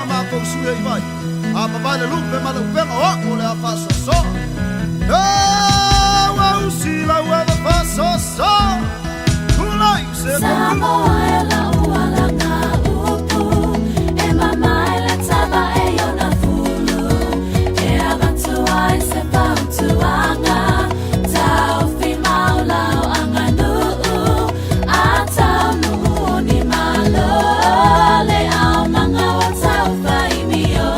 upega makou sui ai vai. A mavae le lupe ma le upega o a'u o le a faasoasoa. E ua usi lau ava faasoasoa. Tulai se Samoa e lau alaga upu e mamae le tava e ona fulu e avatu ai se fautuaga taofi mau lau aganuu a taunuu o ni malo le aumaga ua taufaimio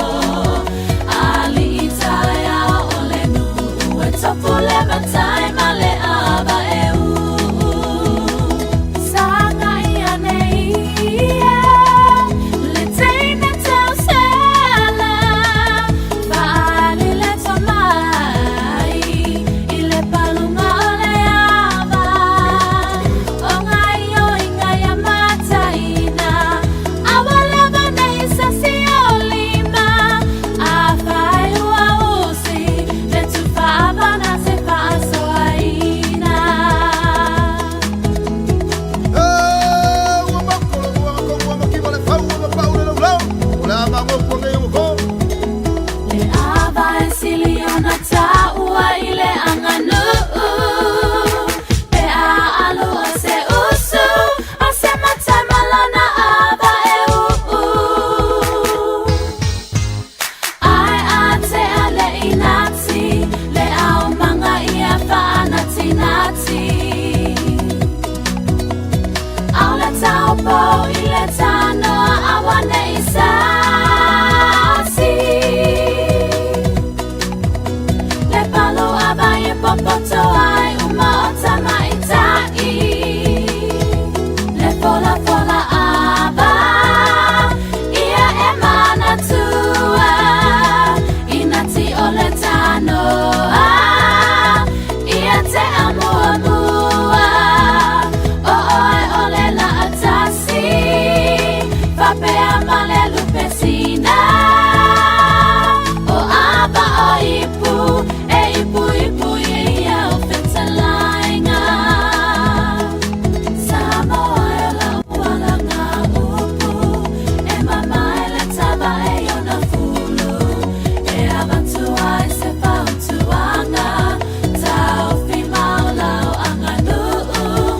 alii taeao o le nuu e tofu le matai ma le ava e uu sagai ane ia le teine tausala faaali le tomai i le paluga o le ava o gaioiga ia mataina aua lava nei sasi o lima afai ua usi le tufa ava na te faasoaina. E ua mako le muaga kogu ua makiva le fau ua mapau le laulau. O le a magopu anei ua ko. Le ava e sili ona taua i le aganuu pe a alu o se usu o se matai ma lona ava e uu. Ae atea le inati le aumaga ia faanatinati. Aole taupou i le tanoa aua nei sasi. Le palu ava e popoto ai uma o tamaitai. Le folafola ava ia e manatua inati o le tanoa ia te amuamua o oe o le laatasi faapea ma le lupe sina o ava o ipu e ipu ipu ia o fetalaiga Samoa e lau alaga upu e mamae le tava e ona fulu e avatu ai se fautuaga taofi mau lau aganuu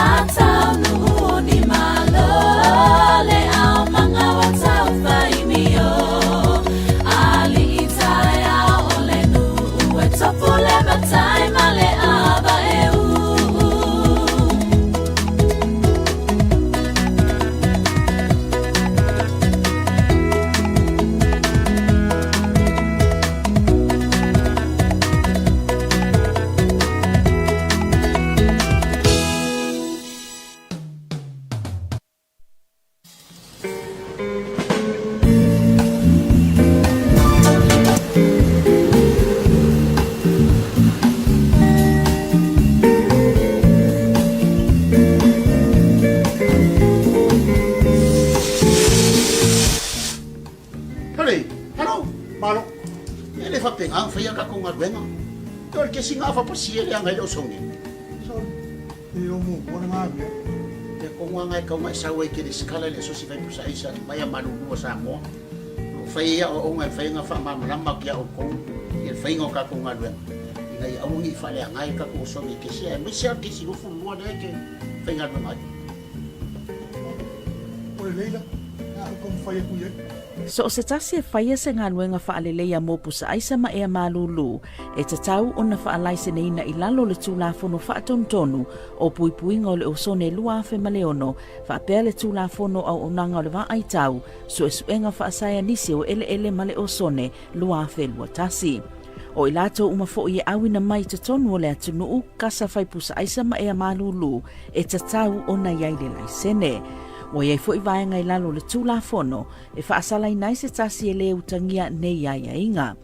a taunuu o ni malo le aumaga ua taufaimio alii taeao o le nuu e tofu le matai ma le ava e uu. Hele, hello, malo. E le faapena ona faia tatou galuega. E o le kesi ga fapasia leaga ai le osone. Sorry, e o muamua le galuega. Te kogoaga e tau e sau ai ke lesitala i le aso si fai pusa aisa mai a malulu a Samoa. O lo o fai ai aoaoga e mafai ona faamalamalama atu ia outou i le faiga o tatou galuega ina ia aua ne i faaleaga ai le tatou osone i kesi aemaise lava le kesi 22 lea e te faigaluega ai. O lelei la, a ou taumafai atu i ai. So o se tasi e faia se galuega faaleleia mo pusaaisa ma ea malūlū, e tatau ona faalaiseneina i lalo o le Tulafono Faatonutonu o Puipuiga o le Osone 2006, faapea le Tulafono Auaunaga o le Vaaitau, Suesuega Faasaeanisi o Eleele ma le Osone 2021. O i latou uma foi e auina mai i totonu o le atunuu kasa fai pusaaisa ma ea malūlū, e tatau ona i ai le laisene. Ua i ai foi vaega i lalo o le Tulafono e faasalaina ai se tasi e lē utagia nei aiaiga.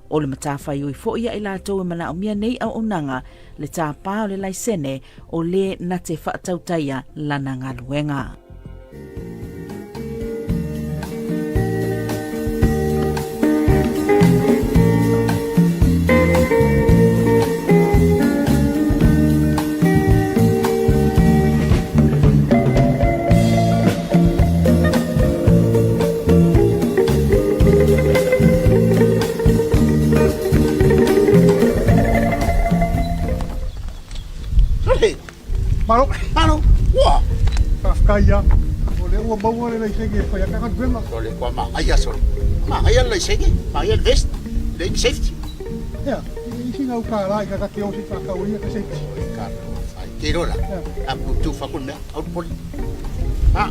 O le matafaioi foi a i latou e manaomia nei auaunaga le tāpā o le laisene o lē na te faatautaia lana galuega. le laisene e fai ai galuega. Sole, kua manaia sole. Manaia le laisene, manaia le vest, leai ni safety. Ea, e leai sina $1 i ka te o se i faatau ai ia ka safety. Oi ka fai. Te iloa la, a tu fa ku le mea, au le poli. Ha.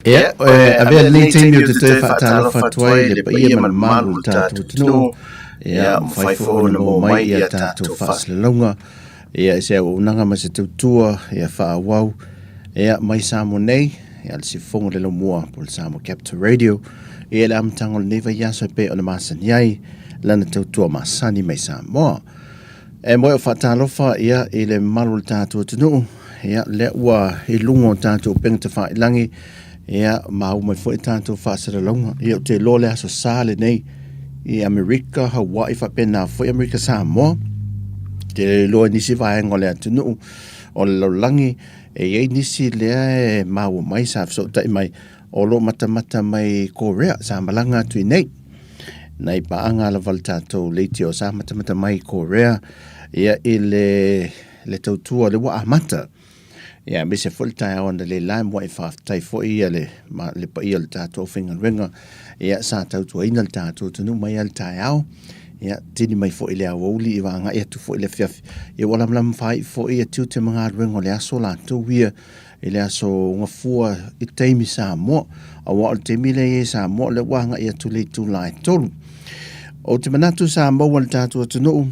Ia, e avea lenei taimi ou te toe faatalofa atu ai i le paia ma le mamalu o le tatou atunuu, ia, mafai foi ona maua mai ia tatou faasalalauga, ia, i se auaunaga ma se tautua, ia, faaauau, ia, mai Samoa nei, ia, le siufofoga o le laumua po o le Samoa Capital Radio, ia, i le amataga o lenei vaiaso e pei ona masani ai lana tautua masani mai Samoa. E moe o faatalofa ia i le mamalu o le tatou atunuu, ia lea ua i luga o tatou upega tafailagi, ia maua mai foi tatou faasalalauga. Ia ou te iloa le Aso Sa lenei i Amerika, Hawaii faapena foi Amerika Samoa. Te iloa i nisi vaega o le atunuu o le lalolagi, e i ai nisi lea e maua mai sa fesootai mai o lo o matamata mai Korea sa malaga atu i nei. Nai paaga lava le tatou leitio sa matamata mai Korea ia i le le tautua le ua amata. Ia aemaise foi le taeao analeila e muai faafetai foi ia le ma le paia o le tatou aufaigaluega ia sa tautuaina le tatou atunuu mai lava le taeao. Ia tini mai foi le aoauli i vagai atu foi le afiafi. Ia ua lamalama faaiu foi ia tiute ma galuega o le aso latou ia i le aso Gafua i taimi Samoa, aua o le taimi lea i ai Samoa, o lea ua agai atu le itula e 3. Ou te manatu sa maua le tatou atunuu,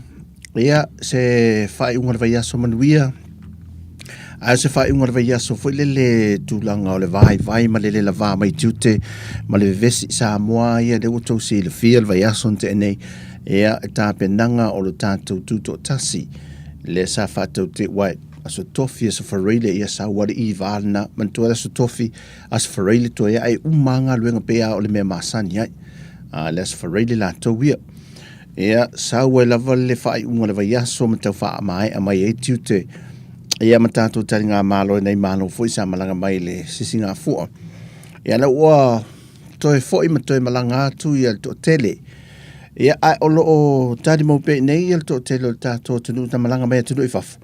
ia, se faaiuga o le vaiaso manuia, ae o se faaiuga o le vaiaso foi lele tulaga o le vaivai ma le le lavā mai tiute ma le vevesi Samoa ia lea ua tou silafia le vaiaso na tea nei, ia, e tapenaga o le tatou tutoatasi lea sa faatautee, uae Aso Tofi, Aso Faraile, ia sau a le iva lena, manatua le Aso Tofi, Aso Faraile toe ae uma lava galuega pei lava o le mea masani ai. A, le Aso Faraile latou ia. Ia, sau ai lava le faaiuga o le vaiaso ma tau faamaea mai ai tiute. Ia ma tatou taligamalo i nai malo foi sa malaga mai i le sisigafua. Ia la ua toe foi ma toe malaga atu ia le toatele. Ia, ae o lo o talimau pea i inei ia le toatele o le tatou atunuu na malaga mai atunuu i fafo.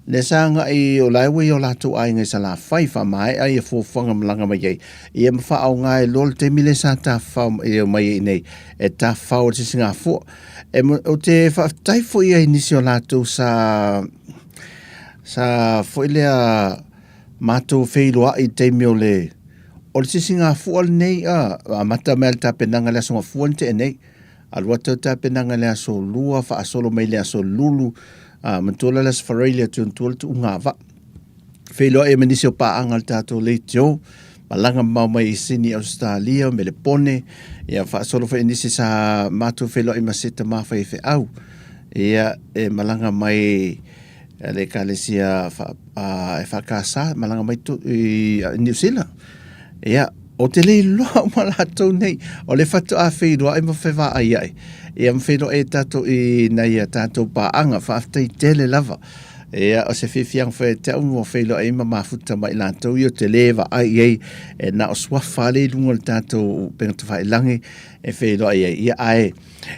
Lea sa agai o la e ua i o latou aiga i Salafai, faamaea ia fuafuaga malaga mai ai, ia ma faaaoga ai loa le taimi lea sa tafafao mai ai i inei, e tafafao ai le sisigafua. E, ou te faafetai foi ai i nisi o latou sa, sa foi lea matou feiloai i le taimi o le, o le sisigafua lenei, a, amata mai lava le tapenaga i le Aso Gafua na tea nei. Alu atu le tapenaga i le aso lua, faasolo mai le aso lulu, a, manatua la le aso Faraile atu manatua le tuuga vaa. Feiloai ai ma nisi o paaga a le tatou leitio, malaga mamao mai i Sini, Ausetalia, Melepone, ia faasolo foi i nisi sa matou feiloai ma se tama faifeau, ia e malaga mai le ekalesia fa, a, EFKS, malaga mai tu, i Niu Sila. Ia, ou te le iloa uma latou nei, o le faatoa feiloai ma fevaaiai, ia ma feiloai ai tatou i nai a tatou paaga, faafetai tele lava. Ia, o se fiafiaga foi ia te au ua feiloai ai ma mafuta ma i latou ia ou te le vaai i ai, e na o suafa lava lea i luga o le tatou upega tafailagi e feiloai ai, ia ae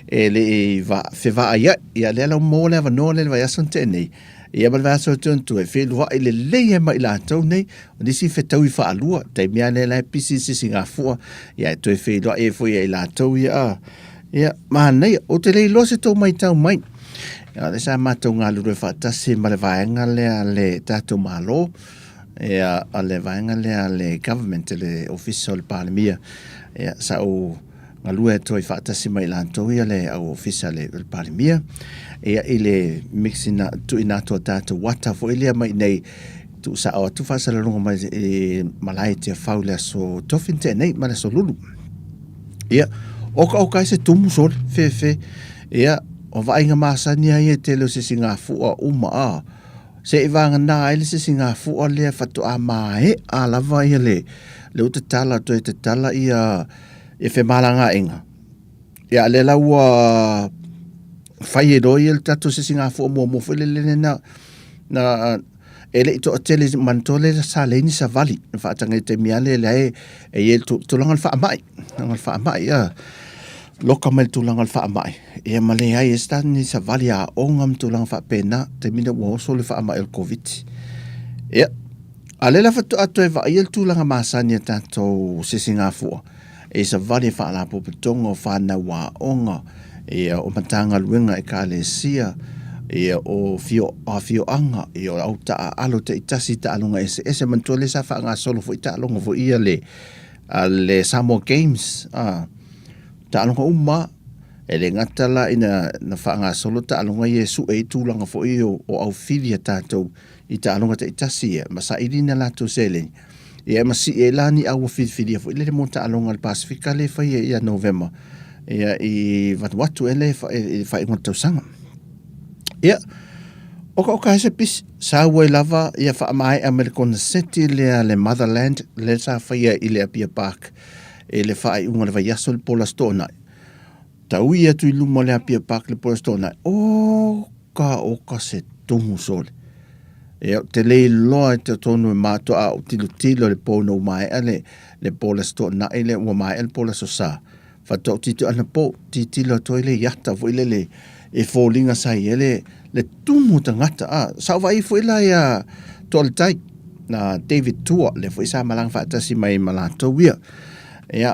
e le i fevaaiai. Ia, lea la ua maua le avanoa lea i le vaiaso na tea nei, Ia ma le vaiaso atu atu e feiloai lelei ai ma i latou nei, o nisi fetaui faalua, taimi lava lea la e pisi le sisigafua, ia e toe feiloai ai foi ia i latou ia, a, ia, manaia, ou te le iloa se tou maitau mai. Ia, o lea sa matou galulue faatasi ma le vaega lea a le tatou Malo, ia, a le vaega lea a le government, le ofisa o le Palemia, ia, sa ou galue atu ai faatasi ma i latou ia le au ofisa le, le Palemia ia i le mixina tuuina atu o tatou ata foi lea mai nei tuusao atu faasalalauga mai i malae Tiafau le aso Tofi na tea nei ma le aso Lulu. Ia, okaoka ai se tumu sole, fefe. Ia, o vaaiga masani lava ia e tele o sisigafua uma a. Se i vagana ai le sisigafua lea faatoa maea lava ia le, le ua tatala toe tatala ia e femalagaaiga. Ia lea la ua fai e loa ia le tatou sisigafua muamua foi lele na na e le i toatele manatua lea sa leai ni savali na faataga i le taimi lava lea e i ai le tulaga o le faamai, tulaga o le faamai. Loka mai le tulaga o le faamai, ia ma leai ai se ni savali aoga ma tulaga faapena, taimi lea ua oso le faamai o le Koviti. Ia, a o lea la faatoa toe vaaia le tulaga masani a tatou sisigafua i savali a faalapotopotoga o fanau aoga, ia o Matagaluega Ekalesia, ia o afioaga, ia o au taaalo taitasi i taaloga eseese. Manatua lea sa faagasolo foi taaloga foi ia a le Samoa Games, a, taaloga uma lava. E le gata la ina na faagasolo taaloga ia e sue ai tulaga foi o aufili a tatou i taaloga taitasi ia ma saili ni a latou seleni, ia ma sii ai la ni au ua filifilia foi lele mo taaloga a le Pasefika lea e faia ia Novema ia i Vanuatu ea lea i le faaiuga o le tausaga. Ia, okaoka ai se pisi, sau ai lava ia faamaea mai le koneseti lea a le Motherland lea sa faia i le Apia Park i le faaiuga o le vaiaso le po le Aso Toonai. Taui atu i luma o le Apia Park le po le Aso Toonai, oka oka se tumu sole. Ia, ou te le iloa i totonu e matoa a ou tilotilo i le po ina ua maea le, le po le Aso Toonai lea, ua maea le po le Aso Sa. Faatoa ou tilotilo anapo, tilotilo atu ai le iata foi lele e foliga sa i ai le, le tumu o tagata. A, sa ou vaai foi la ia Toaletai, na David Tua, lea foi sa malaga faatasi mai ma latou ia. Ia,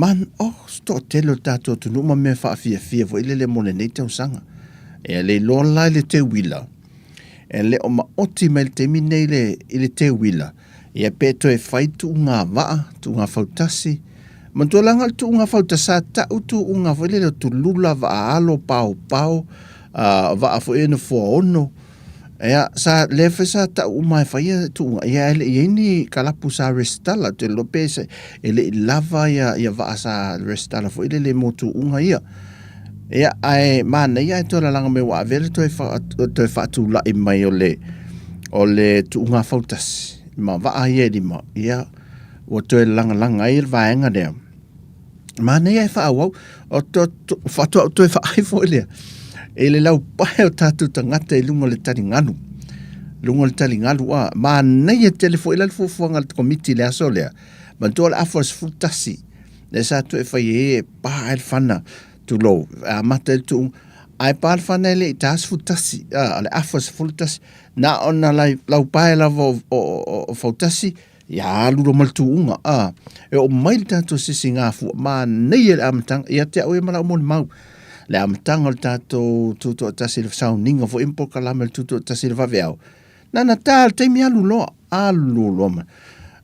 man, oh, se toatele o le tatou atunuu ma mea faafiafia foi lele mo lenei tausaga. Ia, le iloa la i le teuila, e le o maoti mai le taimi nei le, i le teuila, ia pe toe fai tuuga vaa, tuuga fautasi. Manatua la le tuuga fautasi, sa tau tuuga foi lele o tulula, vaa alo, paopao, vaa foi e nofoa ono. Ia, sa, lea foi sa tau uma e fai ia tuuga, ia e le i ai ni kalapu sa resitala, ou te iloa pe se, e le i lava ia, ia vaa sa resitala foi lele mo tuuga ia. Ia, ae manaia ae toe lalaga mai ua avea le toe, fa, toe faatulai mai o le, o le tuuga fautasi ma vaa ia e lima, ia, ua toe lagalaga ai le vaega lea. Manaia e faaauau, o to, to, faatoa ou toe vaai foi lea i le laupae o tatou tagata i luga o le taligalu. Luga o le taligalu, a, manaia tele foi la le fuafuaga a le Komiti i le aso lea. Manatua o le afa o le 11, lea sa toe fai ai e pa ai le fana, tulou, e amata ai le tuuga, ae pa le fana e le i ta 11, a, o le afa o le 11, na ona laupae lava o fautasi, Ia alu loa ma le tuuga, a, e oo mai le tatou sisigafua, manaia le amataga, ia te au ia ma lau molimau, le amataga o le tatou tutoatasi i le sauniga foi ma polokalame o le tutoatasi i le vaveao, na ona ta le taimi alu loa, alu loa ma,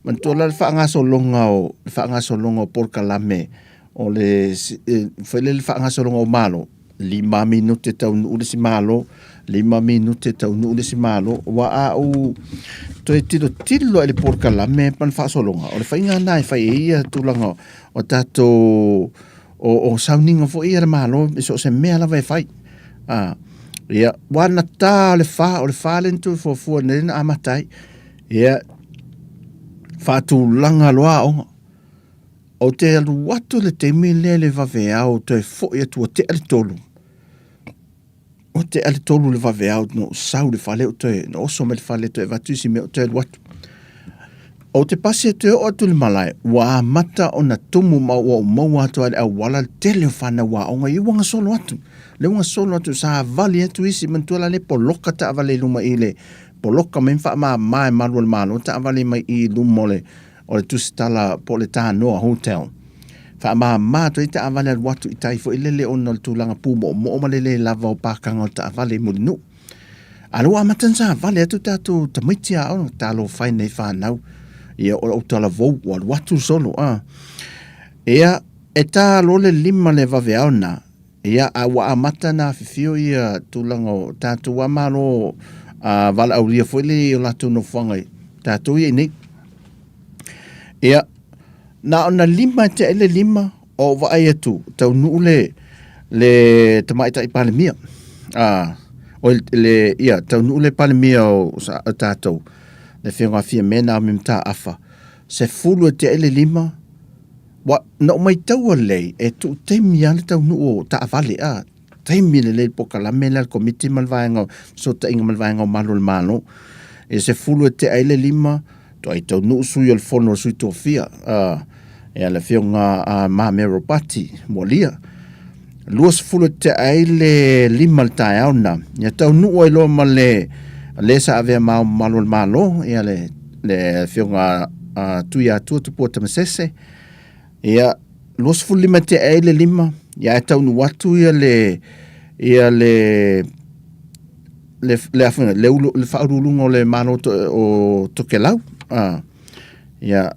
manatua la le faagasologa o, le faagasologa o polokalame o le, foi lele faagasologa o Malo, 5 minute taunuu le isi Malo, 5 minute taunuu le isi Malo. Aua a ou toe tilotilo lava i le polokalame ma le faasologa, o le faiga lena e fai ai ia tulaga o tatou o sauniga foi ia a le Malo i so o se mea lava e fai. A, ia, aua na ta le 4, o le 4 lea na toe fuafua lea na amata ai. Ia, faatulaga loa aoga. Ou te alu atu i le taimi lea i le vaveao toe foi atu ua tea le tolu. Ua tea le tolu i le vaveao na ou sau i le fale ou toe, na oso mai le fale toe avatu isi mea ou toe alu atu. Ou te pasi atu e oo atu i le malae, ua amata ona tumu ma ua ou maua atu lava i le auala le tele o fanau aoga ia ua gasolo atu. Lea ua gasolo atu, savali atu isi, manatua la lea poloka taavale i luma i le poloka mai ma faamama e malu o le Malo taavale mai i luma o le o le tusitala po o le Tanoa Hotel. Faamama atu ai taavale alu atu i tai foi lele ona o le tulaga pumoomoo ma le le lava o pakaga o taavale i Mulinuu. A lea ua amata ona savali atu tatou tamaiti aoga, talofa e nei fanau. Ia o lau talavou ua alu atu solo a. Ia e ta loa le 5 le vaveao lena, Ia, a ua amata ona afifio ia tulaga o tatou a Malo a valaaulia foi lea i o latou nofoaga i tatou ia i nei. Ia, na ona lima e tea i le lima o ou vaai atu taunuu le le tamaitai Palemia. A, o le, ia, taunuu le Palemia o, o tatou, le Afioga a Fiame Naomi Mataafa, 10 e tea i le lima, Ua, na ou maitaua lelei, e tuu taimi lava le taunuu o taavale, a, taimi lelei le polokalame lea a le Komiti ma le Vaega o Fesootaiga ma le Vaega o Malu o le Malo. E 10 e tea ai le 5, toai taunuu sui o le Fono a Sui Tofia, a, Ia le afioga a Mame Ropati Moalia. 20 e tea ai le 5 le taeao na. Ia taunuu ai loa ma le le sa avea ma ao mamalu o le Malo, ia le le afioga a Tuiatua Tupua Tamasese. Ia 25 e tea ai le 5, ia ae taunuu atu ia le ia le le le afioga le ulu le faauluuluga o le Malo to, o Tokelau. Ah, ia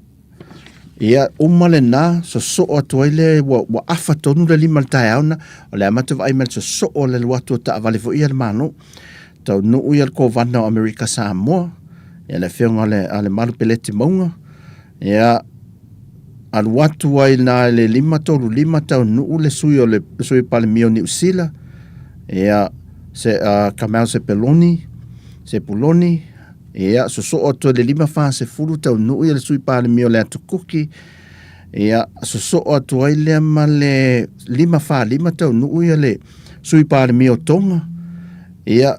Ia, uma lena, sosoo atu ai le, ua, ua afa tonu le lima le taeao na, o le amata vaai mai le sosoo o le alu atu o taavale foi ia le Malo. Taunuu ia le Kovana o Amerika Samoa, ia le afioga a le, a le Malu Peleti Mauga, ia, alu atu ai na i le 5:35 taunuu le sui o le sui Palemia o Niu Sila, ia, se, uh, Kamau Sepeloni, Sepuloni, Ia, sosoo atu ai le 5:40 taunuu ia le Sui Palemia o le Atu Kuki. Ia, sosoo atu ai lea ma le 5:45 taunuu ia le Sui Palemia o Tonga. Ia,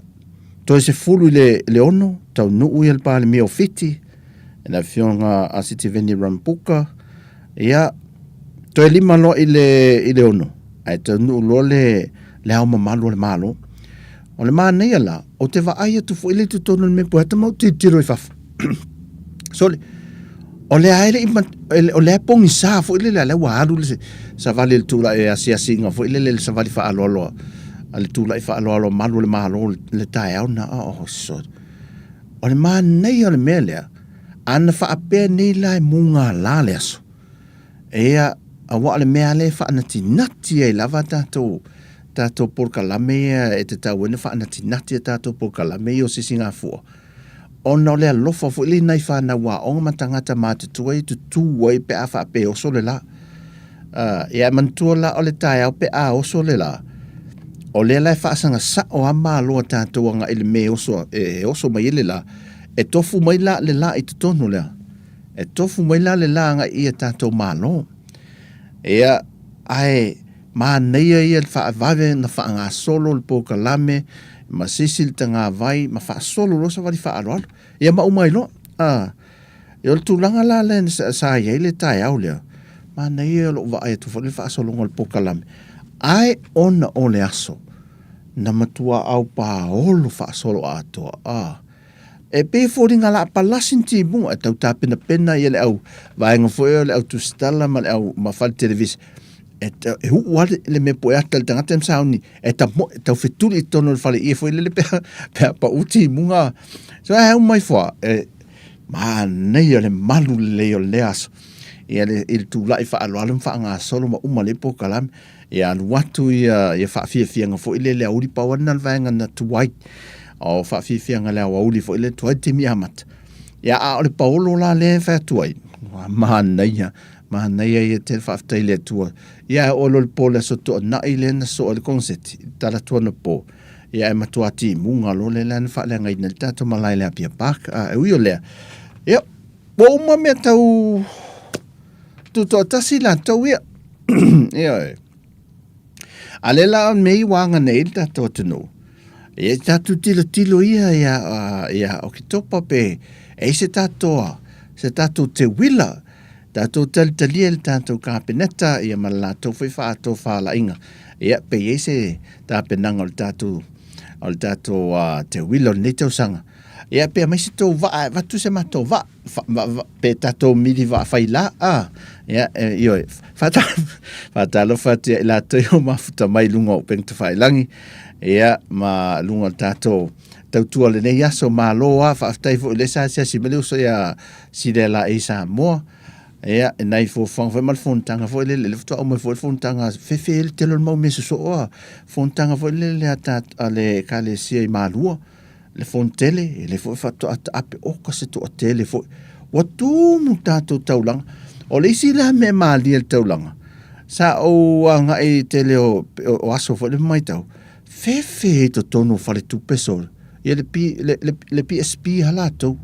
toe sefulu i le, le ono taunuu ia le Palemia o Fiti, le afioga a Sitiveni Rambuka. Ia, toe lima loa i le, i le ono, ae taunuu loa le, le ao mamalu o le Malo. O le manaia la, ou te vaai atu foi le totonu o le mea poeata ma ou tilotilo i fafo. Sole, o lea e le i, o lea e pogisa foi lele a lea ua alu le savali le tulai e asiasiga foi lele le savali faaaloalo a le tulai faaaloalo malu o le Malo le taeao na. Oh, so. O le manaia o le mea lea, ana faapea nei la e mugala le aso. Ia, aua o le mea lea e faanatinati ai lava tatou tatou polokalame ia e tatau ai ona faanatinati a tatou polokalame ia o sisigafua, ona o le alofa foi lea i nai fanau aoga ma tagata matutua ia e tutū ai pe a faapea e oso le la. Uh, ia e manatua la o le taeao pe a oso le la, o lea la e faasaga sao lava malo a tatou agai i le mea e oso, e oso mai ai le la, e tofu mai la le la i totonu lea. E tofu mai la le la agai i a tatou malo. Ia, ae manaia ia le faavave na faagasolo le polokalame, ma sisi le tagavai, ma faasolo loa savali faaaloalo. Ia ma uma ai loa. A, ia o le tulaga la lea sa, sa i ai le taeao lea, manaia ia lou vaai atu foi le faasologa o le polokalame. Ae ona o le aso, na matua aupaolo faasoloatoa. A, E pei e foliga la palasi ni timuga e tau tapenapena ia le au vaega foi o le au tusitala ma le au ma fale televisa. E, e uu lava le, le mea poeata le tagata ma sauni e ta mo, tau fetuli i totonu o le fale ie foi lele pe pe a pau timuga. So e au mai foa e manaia le malu lelei o lea aso. Ia le, i le tulai faaaloalo ma faagasolo ma uma le polokalame. Ia alu atu ia, ia faafiafiaga foi lea i le aoauli, pau lava lena o le vaega na tuai. O faafiafiaga i le aoauli foi lea tuai le taimi amata. Ia a o le paolo la lea e fai atu ai, ua manaia, manaia ia tele faafetai i le Atua. Ia e oo loa i le po o le Aso Toonai lea na soo ai le koneseti, i le tala atu anapo, ia e matua timuga loa lea na faaleagaina ai le tatou malae i le Apia Park. A e ui o lea, ia, ua uma mea tau tutoatasi latou ia. Ioe. A lea la o mea ua aga nei le tatou atunuu, ia tatou tilotilo ia ia ia Oketopa pe e i se tatou se tatou teuila, tatou talitalia i le tatou Kapeneta ia ma le latou foi faatofalaiga, ia pe i ai se tapenaga o le tatou o le tatou uh, teuila o lenei tausaga. Ia pe aumai se tou vaa e avatu se matou vaa. pe tatou mili vaa fai la a ia e, ioe faatalofa atu ia i latou i o mafuta mai luga o upega tafailagi ia ma luga o le tatou tautua o lenei aso malo a faafetai foi le sa asiasi mai le uso ia Silia Laei Samoa ia e nai fuafuaga foi ma le fonotaga foi lele le faatoa uma foi le fonotaga fefe le tele o le mau mea sosoo a fonotaga foi lele a ta a le ekalesia i Malua le fonotele, e le foi faatoa taape oka se toatele foi. Ua tumu tatou taulaga. O le isi lea mea malie le taulaga, sa ou agai i tele o, o aso foi le matau, fefe i totonu o faletupe sole, ia le, P, le, le, le PSP ha latou.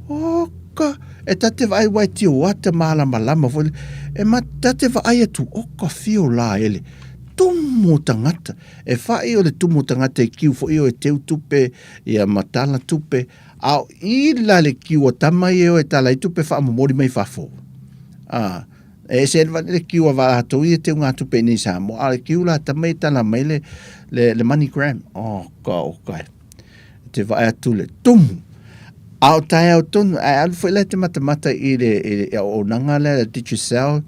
Oka, e ta te vaai wai tio ata malamalama foi, e ma ta te vaai atu, oka fio la ele, tumu tagata. E whai o le tumu tagata i kiu foi o e teu tupe, ia ma tala tupe, a o i la le kiu o tama i e o e tala i tupe whaamomori mai fafo. A, E ese le le kiu a latou ia teugatupe i nei Samoa, a o le kiu la tama e tala mai le le, le MoneyGram. Oh, ka o kai. Te vaai atu le tumu. A o taeao tonu, ae alu foi la te matamata i le, i le auaunaga lea le Digicel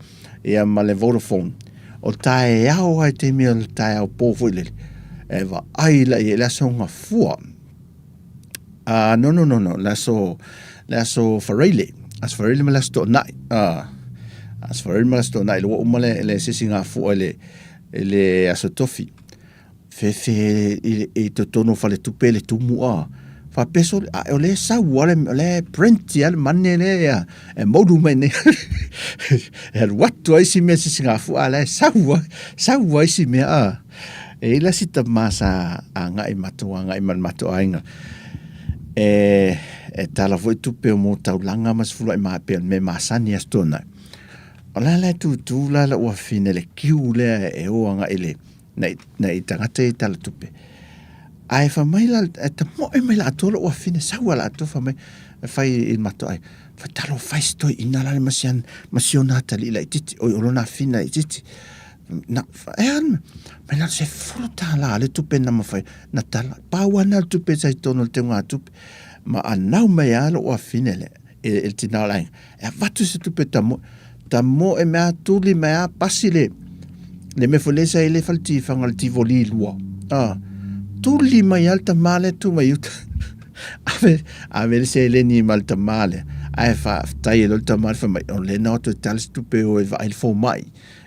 ia ma le Vodafone. O taeao ai taimi o le taeao pō foi lele. E vaai la i le aso gafua. Ah, no, no, no, no, le aso, le aso Faraile. Aso Faraile ma le aso Toonai. Ah, aso Faraile ma le aso Toonai, le ua uma le, le sisi gafua i le, i le aso Tofi. Fefe i, i totonu o faletupe le tumu a. Faapea sole, a o le sau a le, o le print ia le mane le ia, e moulu mai nei. E alu atu ai si mea sisi gafua a le sau a, sau ai si mea a. E i la si tama sa agai matou agai ma le matou aiga. E, e tala foi tupe o mo taulaga ma se fuluai mape o le mea masani aso Toonai. O la la e tutū la lou afine le kiu lea e o agai i le nai, nai tagata ia i tala tupe. Ae fai mai la, e tamoe mai latou lou afine, sau a latou fai mai, e fai i le matou aiga, fai talo fai si toeaina la le ma si ana, ma si ona atalii laitiiti, oi o lona afine laitiiti. Na, e a le mea? Mai la $10 le tupe na mafai, na tala. Pau lava lena o le tupe sa i totonu o le teugatupe. Ma anau mai lava lou afine lea, e, e le tina o le aiga, e avatu se tupe tamoe. Tamoe mea tuli mea pasi le, le mea foi lea sa i le fale tifaga le Tivoli 2. Ah, tuli mai lava le tama lea tu mai uta. Ave, ave le seleni ma le tama lea. Ae faafetai e le tama lea fai mai, o lea na o toe tala se tupe o e vaai le fomai.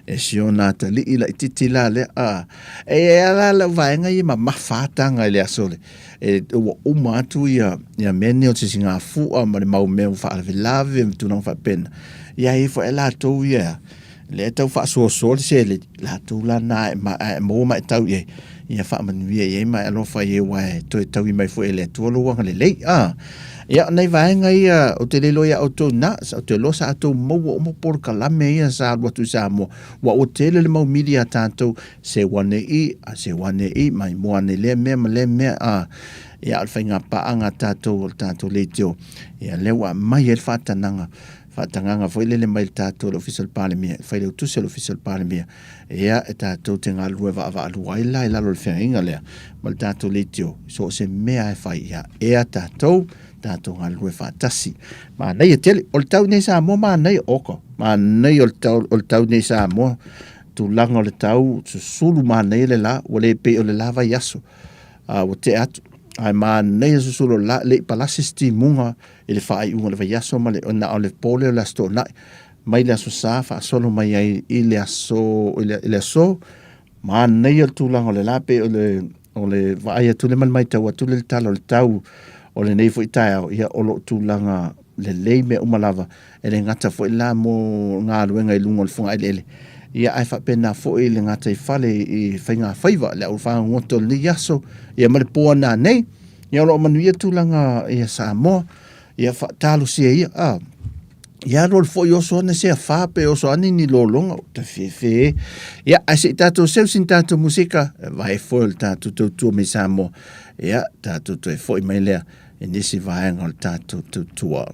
E si ona atalii laitiiti la lea, a. E i ai la lau vaega ia mamafa ataga i le aso le, e, ua uma atu ia, ia mea nei o le sisigafua ma le mau mea ua faalavelave ma tulaga faapena. Ia e i ai foi latou ia, lea e tau faasoasoa le seleni, latou la na e, ma, e maua ma e tau i ai, ia faamanuia i ai ma e alofa i ai aua e toe taui mai foi e le Atua lou agalelei. A. Ia, o nai vaega ia, ou te le iloa iā outou na, ou te iloa sa outou maua uma polokalame ia sa alu atu i Samoa, ua ua tele le mau mili a tatou, seu ane i, a seu ane i, mai moa ane i lea mea ma lea mea, a, ia, o le faiga paaga a tatou, o le tatou leitio, ia, lea ua aumai ai le faatanaga, faatagaga foi lele mai le tatou le Ofisa o le Palemia, le Failautusi o le Ofisa o le Palemia, ia, e tatou te galulue vaavaalua ai la i lalo o le feagaiga lea ma le tatou leitio, so o se mea e fai, ia ea tatou, tatou galulue faatasi. Manaia tele, o le tau nei Samoa, manaia, oka, manaia o le tau, o le tau nei Samoa, tulaga o le tau, susulu manaia le la, ua le pei o le la vaiaso, ua tea atu, ae manaia susulu o le la, le i palasi se timuga i le faaiuga o le vaiaso ma le, na o le po lea o le Aso Toonai, mai le Aso Sa faasolo mai ai i le aso, i le, i le aso, manaia le tulaga o le la, pei o le, o le vaai atu le ma le matau atu le tala o le tau o lenei foi taeao, ia o loo tulaga lelei mea uma lava, e le gata foi la mo galuega i luga o le fogaeleele, ia ae faapena foi le gataifale i faigafaiva, le au fagogota o lenei aso, ia ma le po nanei. Ia o lo o manuia tulaga ia Samoa, ia faatalosia ia, a. Ia alu alu foi oso ane se afa pe oso ane ni lologa, o te fefe e. Ia, ae se i tatou seu sina tatou musika, e vae foi o le tatou tautua mai Samoa. Ia, tatou toe foi mai lea i nisi vaega o le tatou tautua.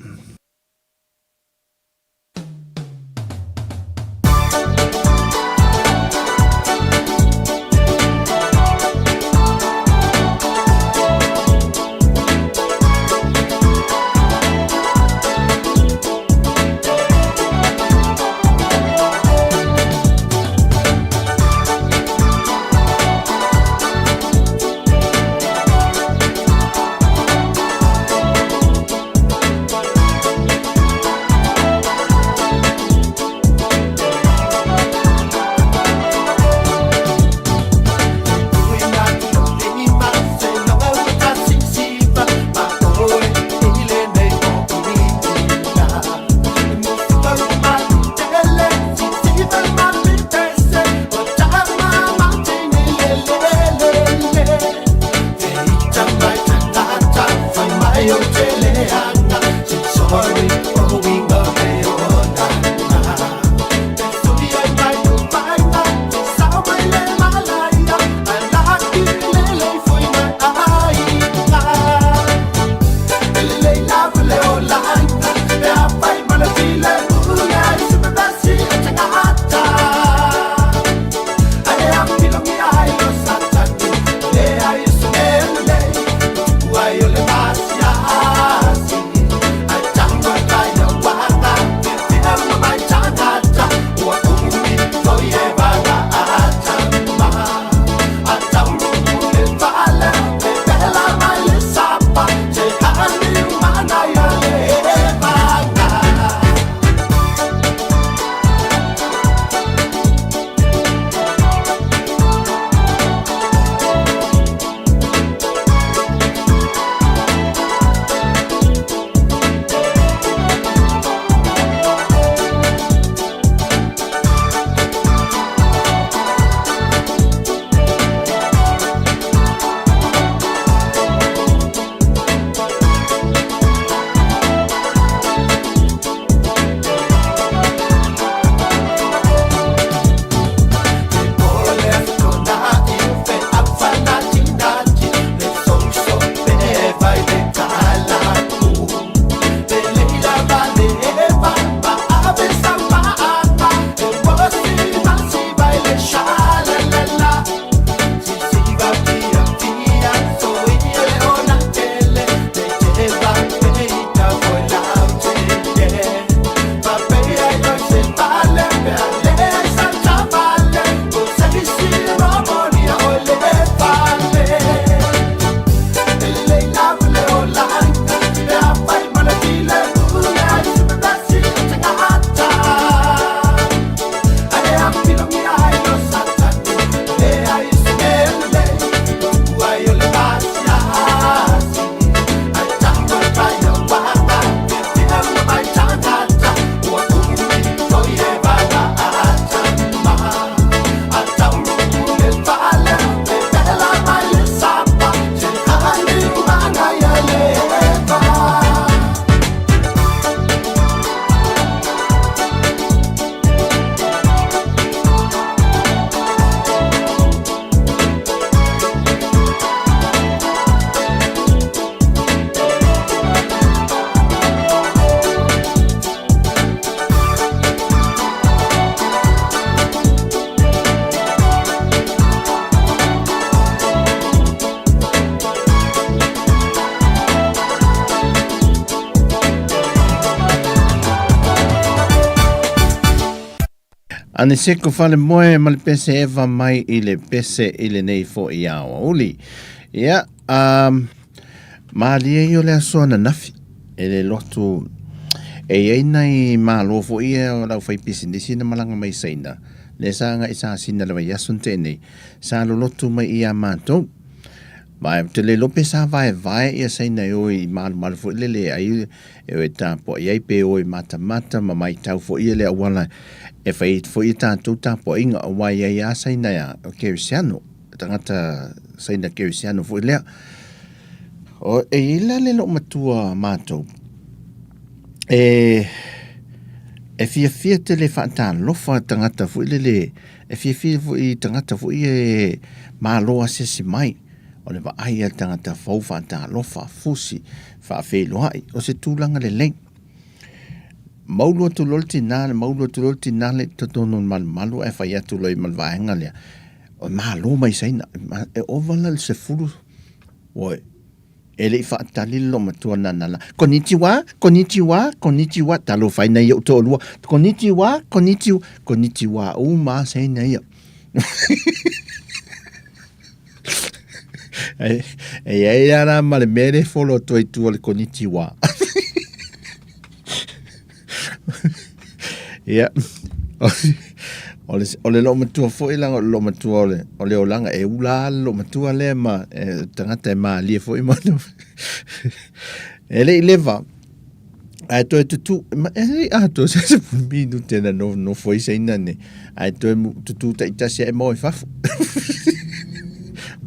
Aniseko Falemoe ma le pese Eva mai i le pese i lenei fo'i aoauli. Ia, um, malie ia o le aso ananafi e le lotu e i ai nai malo foi ia o lau fai pisinisi na malaga mai Saina, lea sa agai sa sina le vaiaso na tea nei, sa lolotu mai ia matou. Ma ou te le iloa pe sa vaevae ia Saina e o i malumalu foi lele ai e o e tapuai ai pe o e matamata ma maitau foi ia le auala e fai ai foi ia tatou tapuaiga aua e i ai lava Saina e a kerisiano, tagata Saina kerisiano foi lea. O, e i ai la le loomatua matou e e fiafia tele faatalofa tagata foi lele E fiafia foi i tagata foi ia e malo asiasi mai, o le vaai a le tagata fou faatalofa, fusi, faafeiloai, o se tulaga lelei. Maulu atu loa le tina, maulu atu loa le tina lea i totonu o le malumalu ae fai atu loa i ai ma le vaega lea, e malo mai Saina, e ova la i le 10, oi. E le i faatali le loomatua nana la. Konnichiwa, konnichiwa, konnichiwa. Talofa ai nai ou toalua. Konnichiwa, konnichiwa, konnichiwa uma lava Saina ia. E, e i ai lava la ma le mea lea e follow atu ai i tua o le konnichiwa. Ia, o le, o le loomatua foi leaga o le loomatua o le, o le olaga e ula lava le loomatua lea ma e, tagata e malie foi ma e le i leva ae toe tutu e le i atoa se sefulu minute na nofonofo ai Saina nei ae toe tutu taitasi ae maua i fafo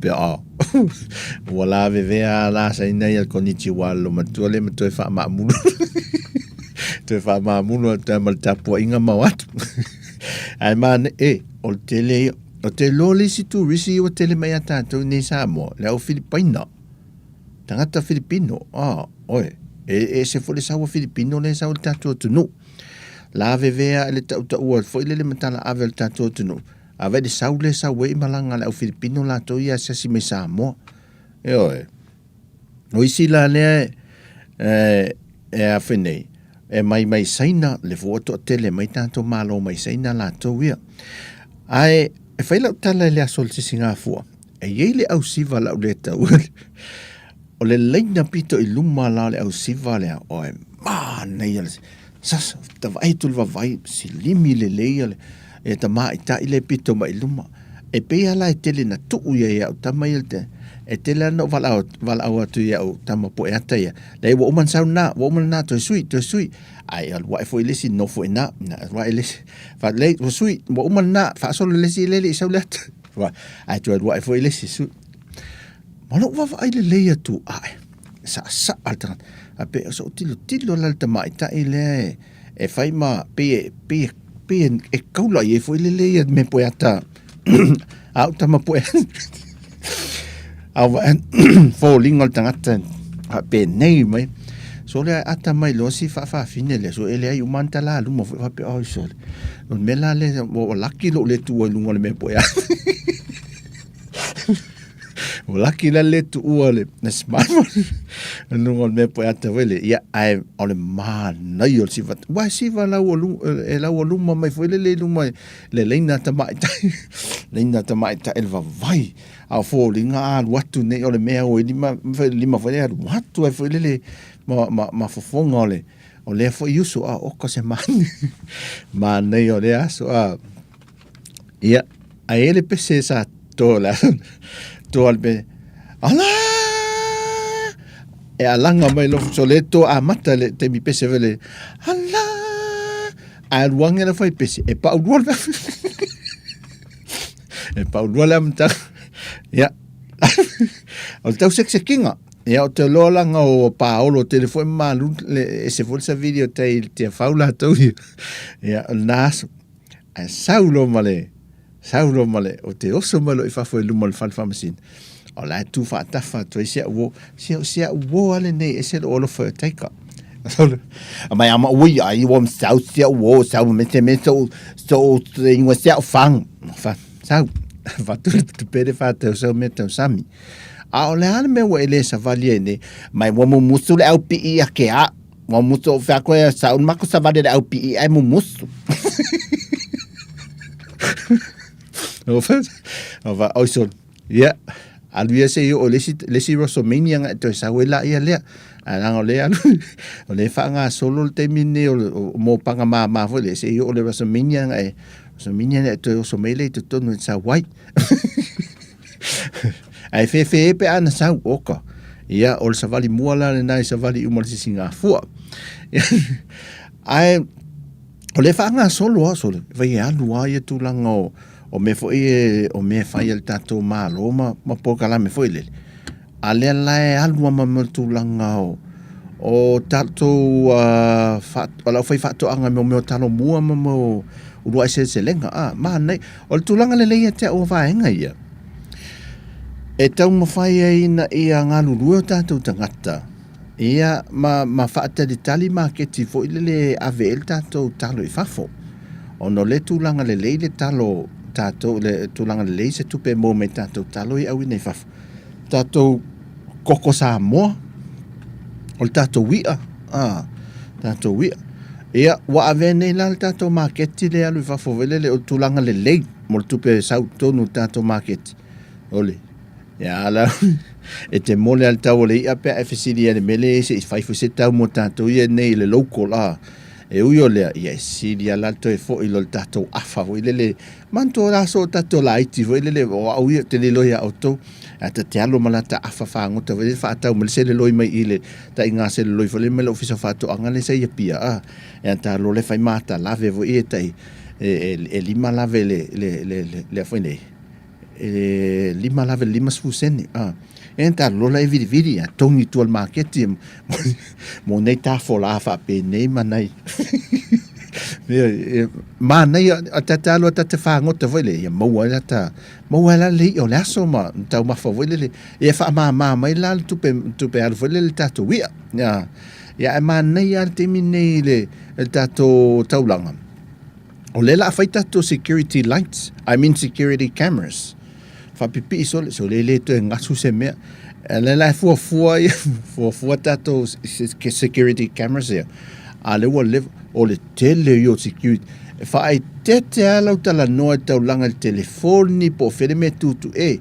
pe a ua lavevea la Saina ia le konnichiwa a le loomatua lea ma toe faamaamulu toe faamamulu atu ai ma le tapuaiga ma o atu. Ae manaia, e, o le tele ia. Ou te iloa le isi turisi ua tele mai ia tatou i nei Samoa, le au Filipaina. Tagata Filipino, ah, oe, e ese foi le sau a Filipino lea e sau i le tatou atunuu. Lavevea i le tautaua foi lele ma talaave o le tatou atunuu. A vaai i le sau lea e sau ai malaga a le au Filipino latou ia e asiasi mai Samoa. Ioe. O isi la lea e, e a foi nei, e mai mai Saina, le fua toatele mai tatou malo mai Saina latou ia. Ae e fai lau tala i le aso o le sisigafua, e i ai le ausiva lau le tau. O le laina pito i luma la o le ausiva lea, oe manaia le sasa, ta vaai atu i le vavai, silimi lelei ia le e tamaitai le pito mai i luma. E pei lava la e tele na tuu ia i au tama ia te, e tele lava na ou valaau, valaau atu i au tama pueata ia. Leai ua uma ona sau lena, ua uma lena, toe sui, toe sui. Ae alu ae foi le isi, nofo i ina, alu ae le isi. Fa, leai, ua sui, ua uma lena, faasolo le isi lea e le i sau le ata. Ae toe alu ae foi le isi, sui. Ma lou vaavaai lelei atu, ae, saasaa le tagata. Ae pei o sou tilotilo la i le tamaitai lea e, e fai ma, pei e, pei e, pei e kaula i ai foi lele ia mea poeata a au tama poe. Au vaai foliga o le tagata faapenei mai. So lea ata mai loa si faafafine lea, so e leai uma lava ni tala luma foi faapea, oi sole. O le mea la lea, ua laki lou le tuua i luga o le mea poeata. Ua laki la le tuua le le smartphone i luga o le mea poeata foi lea. Ia, ae o le manaia o le siva. Ua e siva lau e lau luma mai foi lele i luma le laina tamaitai. Laina tamaitai le vavai. A o foliga a alu atu nei o le mea ua i lima, lima foi lea alu atu ai foi lele ma, ma, ma fofoga o le, o lea foi uso. A oka se manaia. Manaia o lea aso. A, Ia, ae i ai le pese sa to le to le pese. Ala! E alaga mai loa so le to amata le taimi pese foi le ala! Ae alu ane le fai pese e pau lua le e pau lua le amataga. Ia, o le tausekisekiga. Ia, ou te iloa leaga o paolo tele foi ma malu le ese foi le savili o tai i le Tiafau latou ia. Ia, o lena aso. Ae sau loa ma le, sau loa ma le, ou te oso mai loa i fafo i luma o le fale faamasino, o la e tu faatafa atu ai si au uo, si au, si au uo lava lenei, e ese lou alofa i o taika. Mai ama ui ai wo sau si au uo, sau me te me so, so, ingoa si au fang, fa, sau, fatu le tupere whātau sau me tau sami. A o le a le mea ua e le savali ai nei, mai ua mumusu le au pii a ke a, Ua musu o fea koe sa un mako savali le au pii ai mumusu. No fa oi so ia alu ia se i oo le isi WrestleMania na e toe sau ai laia lea. Ae leaga o lea e alu o lea e faagasolo le taimi lenei o mo paga mama foi lea se i oo i le WrestleMania na e WrestleMania na e toe oso mai lea i totonu e sau ai. Ae fefe pe a na sau, oka. Ia, o le savali mua la lena i savali uma le sisigafua. Ae, o le faagasolo a sole, vai e alu a ia tulaga o, o mea foi e, o mea e fai a le tatou Malo ma, ma polokalame foi lele. A lea la e alu a ma mea o le tulaga o, o tatou uh, fa, o lau fai faatoaga mo mea o talo mua ma mea o uluai seleselega. Ah, manaia. O le tulaga lelei ia te au o vaega ia, e taumafai ai ina ia galulue o tatou tagata, ia ma, ma faatalitali maketi foi lele e ave ai le tatou talo i fafo. Ona o lea tulaga lelei le talo tatou, le tulaga lelei se tupe e maua mai tatou talo ia auina i fafo. Tatou koko Samoa, o le tatou i'a, a, tatou i'a. Ia, ua avea nei la le tatou maketi lea e alu i fafo foi lele, o le tulaga lelei mo le tupe e sau i totonu o le tatou maketi. O le, ia la, e te mole lava i le tau o le i'a pe a e fesili ai i le mea lea se i fai foi se tau mo tatou ia nei i le local, a. E ui o lea, ia e sili lava la le toe foi i lo le tatou afa foi lele. Manatua o le aso o tatou laiti foi lele, o au ia ou te le iloa ia outou, ae ta te alu ma lata afa fagota foi lele faatau mai le seleloi mai i le taiga seleloi foi lele mai le Ofisa o Faatoaga lea sa i Apia, a, e ta alu loa lea fai mata lave foi ia tai, e, e, e lima lave le, le, le, le, le foi nei, e lima lave le 50 sene, a. E ta alu loa la e vilivili, a togi i tua i le maketi mo nei tafola faapenei ma nai manaia a tata alu a tata fagota foi lea ia maua ai lata maua ai la le i'a o le aso ma taumafa foi lele ia faamama mai la le tupe tupe alu foi lele tatou i'a ia ia ae manaia le taimi nei le le tatou taulaga o lea la fai tatou security lights I mean security cameras faapipii sole sole le toe gasu se mea lea la e fuafua ia fuafua tatou security cameras ia a lea ua leva o le tele ia o security e faaeteete lava lau talanoa i le taulaga i le telefoni po o fea le mea e tutu e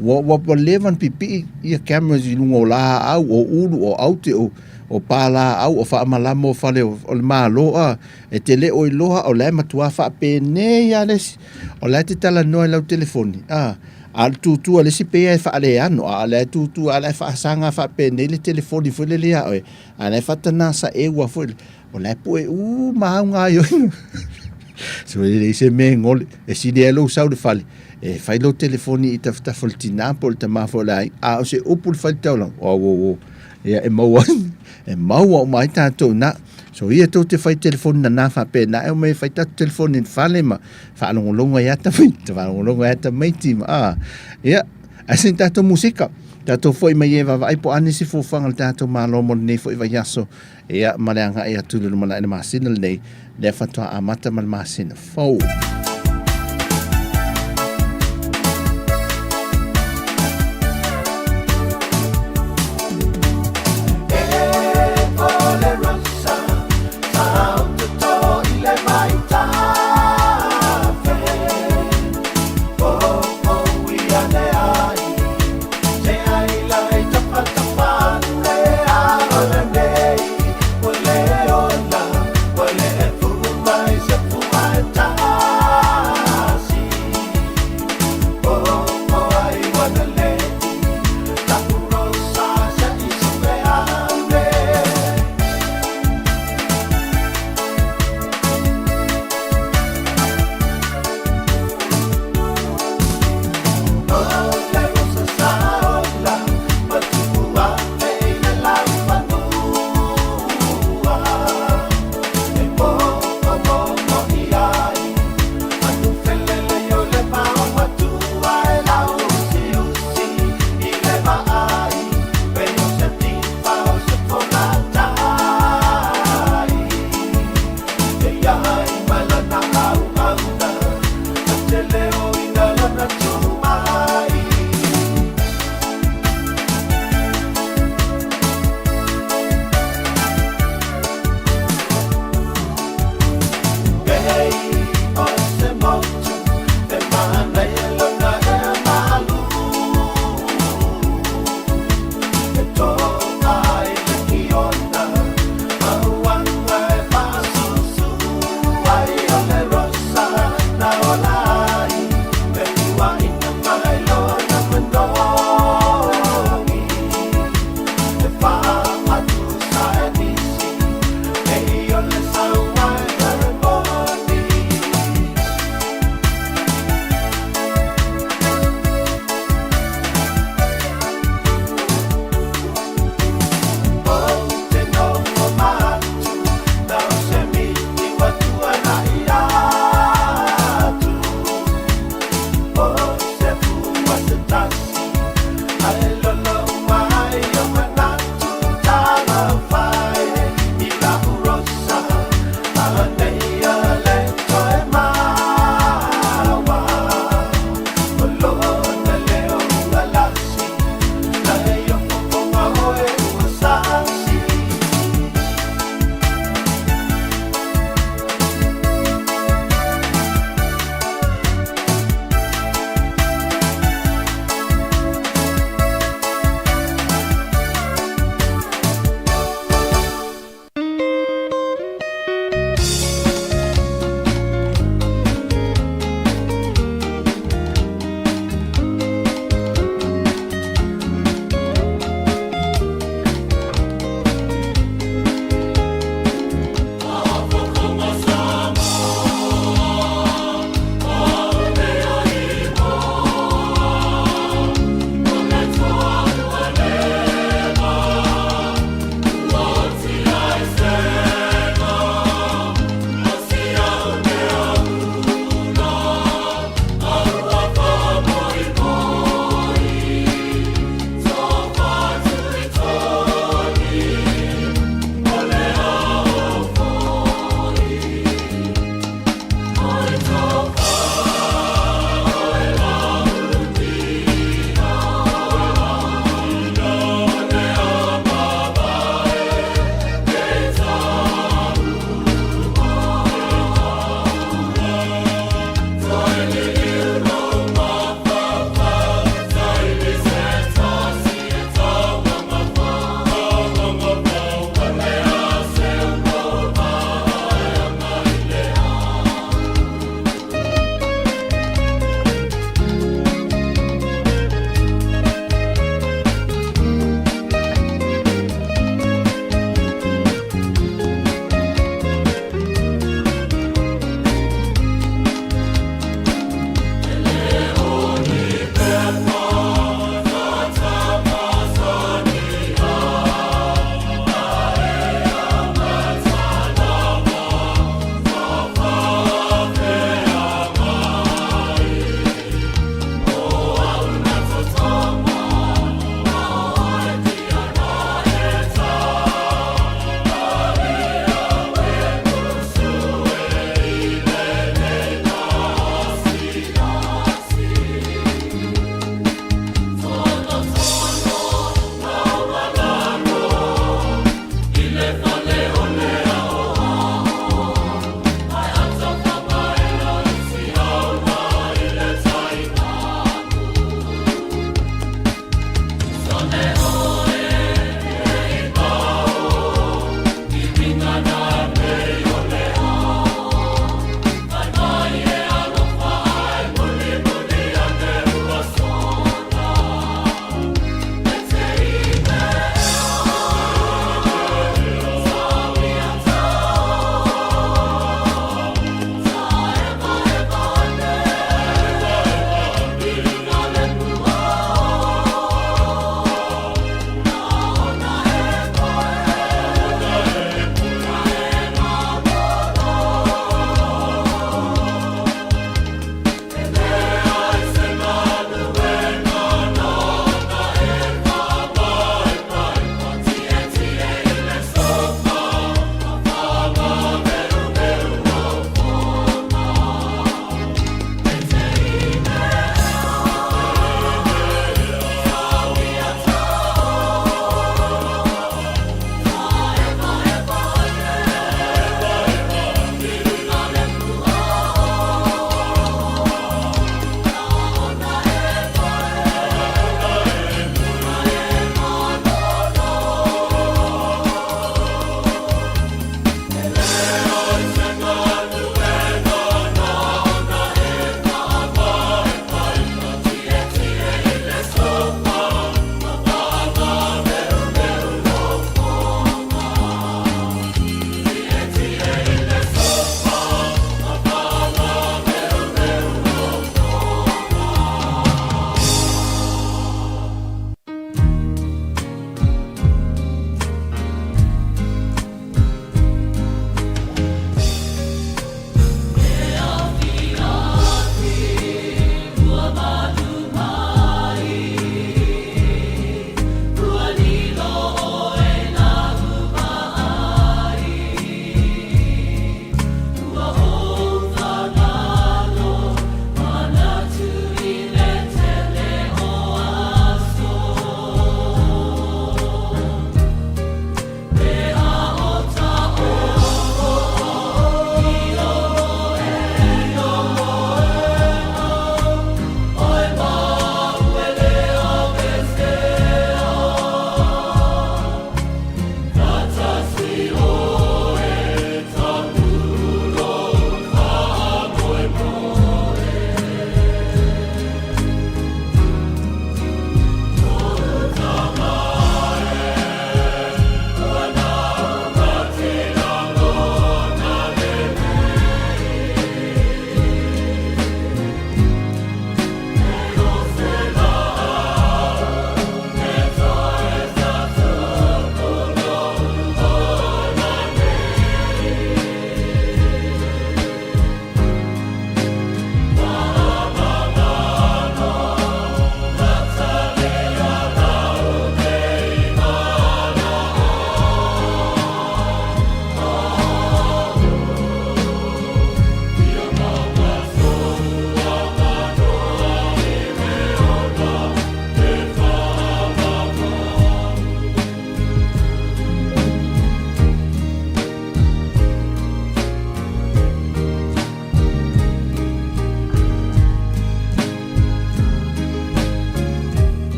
ua, ua, ua leva ona pipii ia cameras i luga o laau o ulu o aute o, o palaau o faamalama o fale o, o le Malo a E te le o iloa o la e matua faapenei lava le isi, o la e te talanoa i lau telefoni, a, a o le tutu a le isi pei lava e faaleano, a o la e tutu a o la e faasaga faapenei le telefoni foi lele ia oe, a o la e faatana saeua foi lele, o la e pue uma au gaoioiga. So e leai se mea e gole, e sili ai lou sau i le fale, e fai lou telefoni i tafatafa o le tina po o le tama foi o le aiga, a o se upu le fai i le taulaga, au au au, ia e maua, e maua uma ai tatou i ina. So ia tou te fai telefoni nana faapena e omai e fai tatou telefoni i le fale ma faalogologo ai ata faalogologo ai tamaiti ma a ia ae se tatou musika tatou foi mai e vaavaai po o a nisi fuafuaga a le tatou Malo mo lenei foi vaiaso ia ma le agai atu i le lumanai i le masina lenei lea faatoa amata ma le masina fou.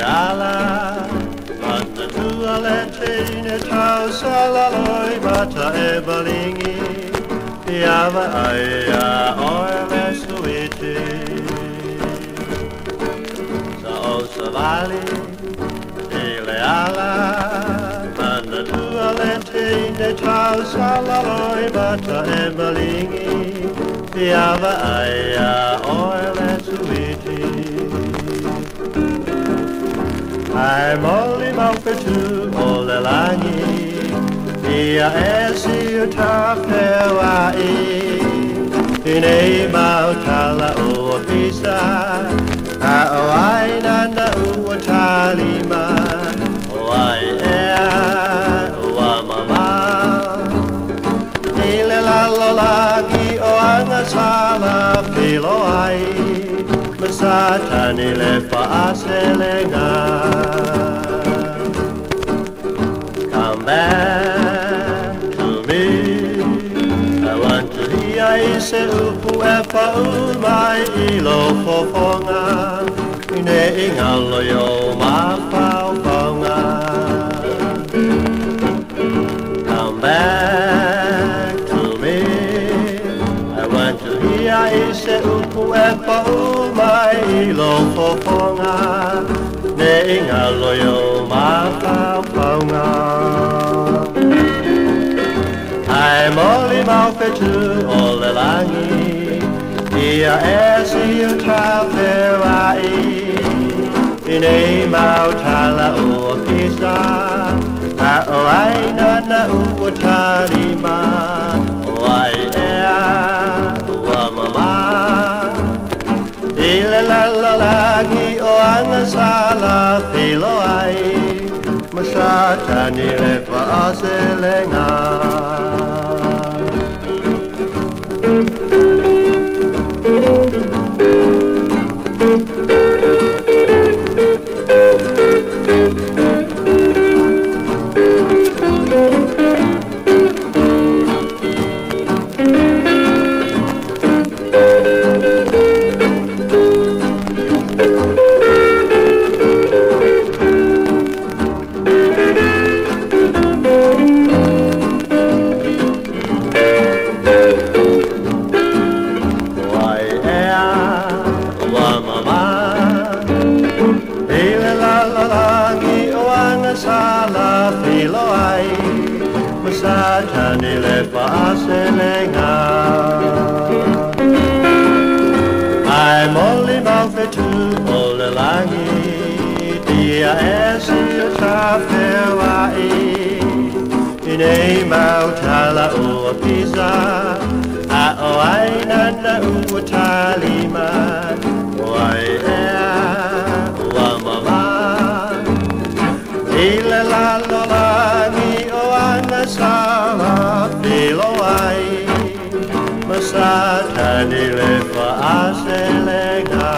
le ala Manatua le teine tausalaloi mata e malingi Ia vaai ia oe le suiti Sa o savali i le ala Manatua le teine tausalaloi mata e malingi Ia vaai ia oe le suiti Ae molimau fetu o le lagi Ia e si o tafeoai I nei mau tala ua pisa A o ai nana ua talima O ai ea ua mamao I le lalolagi o agasala feiloai Ma Satani le faaselega Come back to me I want to hear i se upu e pau mai i lo fofoga Ne i ngalo i o mafaufauga Come back to me I want to hear i se upu e pau mai i lo fofoga Ne i ngalo i o mafaufauga Ae molimau fetu o le lagi Ia e si o tafeoai I nei mau tala ua pisa A o ai nana ua talima O ai ea ua mamao I le lalolagi o agasala feiloai Ma Satani le faaselega. O ai ea ua mamao I le lalolagi o agasala feiloai Ma Satani le faaselega Ae molimau fetu o le lagi Ia e si o tafeoai I nei mau tala ua pisa A o ai nana ua talima O ai ea ua mamao I le lalolagi o agasala feiloai Ma Satani le faaselega.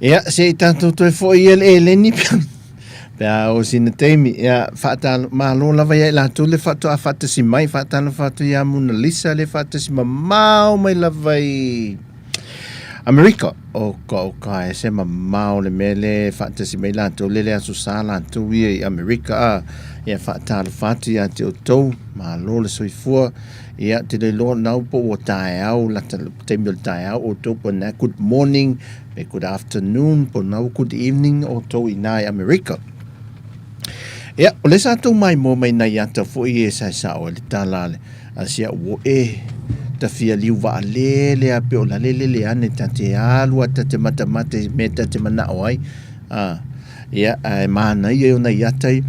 Ia, se i tatou toe foi ia le eleni pe a o sina taimi. Ia, whaatalo, malo lava ia i latou le whaatoa whaatasi mai, whaatalo whaatu ia Mona Lisa le whaatasi mamao mai lava i Amerika. O ka o ka e se mamao le mea le whaatasi mai latou le le aso sa latou ia i Amerika a. Ia, whaatalo whaatu ia te o tou, malo le soifua. Ia, te le iloa nau po ua taeao, lata taimi o le taeao outou po na good morning, pe good afternoon, po nau good evening outou i nā i Amerika. Ia, o le sa tou mai mo mai nai ata foi e sae sao e le tala le a sia ua e ta fia liu waa le le a pe o la le le le ane ta te alu a ta te matamate me ta te manao ai. A, ia, ae manaia i ona i ata i,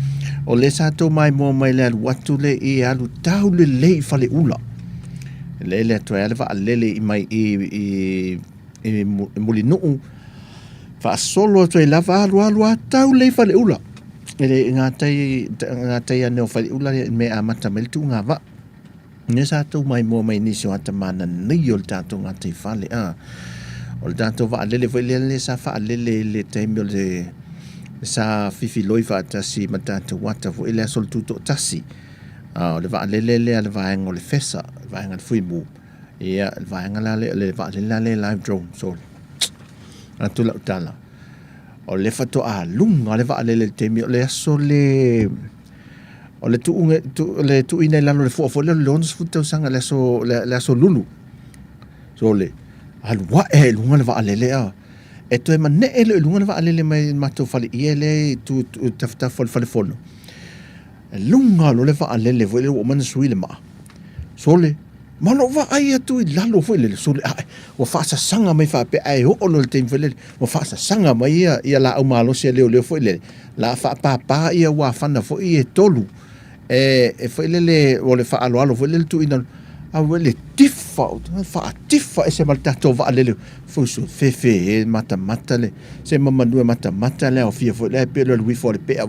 o le sa tou maimoa mai le alu atu le i alu tau lelei i Faleula. Lele atu ai a le vaalele i mai i, i, i, i Mulinuu, faasolo atu ai lava alu alu a tau lelei i Faleula. E le ngā tai, ngā tai ane o Faleula le mea amata mai le tuuga vaa. Lea sa tou maimoa mai nisi o ata mananei o le tatou gataifale, a. O le tatou vaalele foi lea lea sa faalele i le taimi o le sa fifiloi faatasi ma tatou ata foi le aso o le Tutoatasi. O le vaalele lea a le vaega o le FESA, le vaega a le Fuimu. Ia, le vaega la lea, le vaalele la lea live drone. So, atu lau tala. O le faatoa luga le vaalele i le taimi o le aso le o le tuuga tu, le tuuina i lalo le fua foi lea o le 60 tausaga le aso le, le aso lulu. So le alu ae i luga le vaalele a e toe manee lea i luga le vaalele mai matou fale ie lea i tu, tu tafatafa o le fale fono. E luga loa le vaalele foi lele ua uma ona sui le maa. Sole, ma lou vaai atu i lalo foi lele, sole, ae, ua faasasaga mai faapea, ae oo loa i le taimi foi lele, ua faasasaga mai ia, ia laau malosi a leoleo foi lele, la faapapa ia uafana foi e tolu, e, e foi lele, o le faaaloalo foi lele tuuina, a ua le tifa, faatifa ese ma le tatou vaalele, fusu, fefe e matamata le, se mamanu e matamata le aofia foi lea, e pei o le uifo a le pea.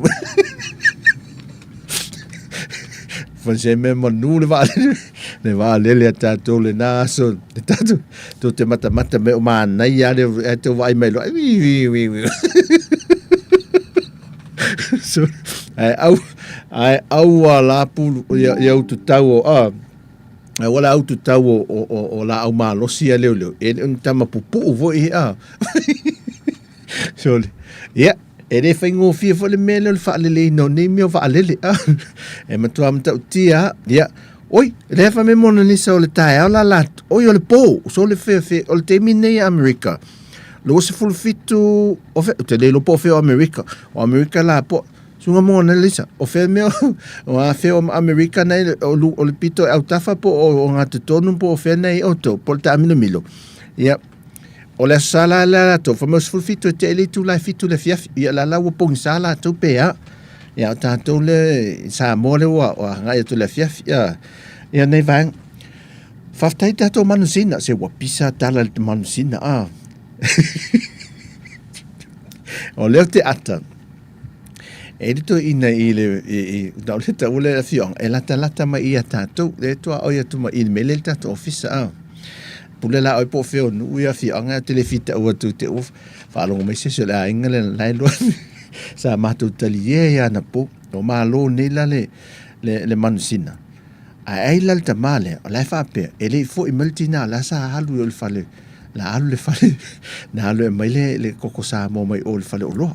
Fai se mea manu le vaalele, le vaalele a tatou lena aso, le tatou, tou te matamata me o manaia le, e te vaai mai loa, ui, ui, ui, ui. So, ai au, ai au a la pulu, ia, ia utu tau o, a, ai wala utu tau o, o, o, o la au malosi a leo leo, e le tama pupu'u foi, a. So, ia, e le faigofie foi le mea lea o le faaleleina o nei mea o vaalele. Ah, e matua matautia, ia, oi, le fa me mona nisa o le taeao la la, oi o le pō, so le fe fe, o le taimi nei Amerika, 27, o fe, te le lopo o fe o Amerika, o Amerika la po, sunga mona lisa, o fe mea, o a fe o Amerika nei, o, lu, o le pito e autafa po o, o ngā te tonu po o fe nei o tō, po le ta amilo milo. Ia, O le aso sa la le latou, fa mai o 17 e tea i le itula e 7 le afiafi, ia la la ua pogisa latou pe a. Ia o tatou le i Samoa le ua ua agai atu i le afiafi, ia, ia nei vaega. Faafetai tatou manusina, se ua pisa tala i le manusina, a. O lea te ata, e le toeaina i le, i, i, na o le taua le afioaga, e latalata mai ia tatou, le tuaoi atu mai i le mea lea i le tatou ofisa, a. Pule la oi po o fea o nuu ia afioaga ou te le fia tau atu te ua faalogo mai se isi o le aiga lea la e lua sa matou talie ai anapo o malo nei la le le, le manusina ae ai la le tama lea o la e faapea e le i foi mai le tina la sa alu i o le fale la alu le fale na alu e mai le, le koko Samoa mai o le fale oloa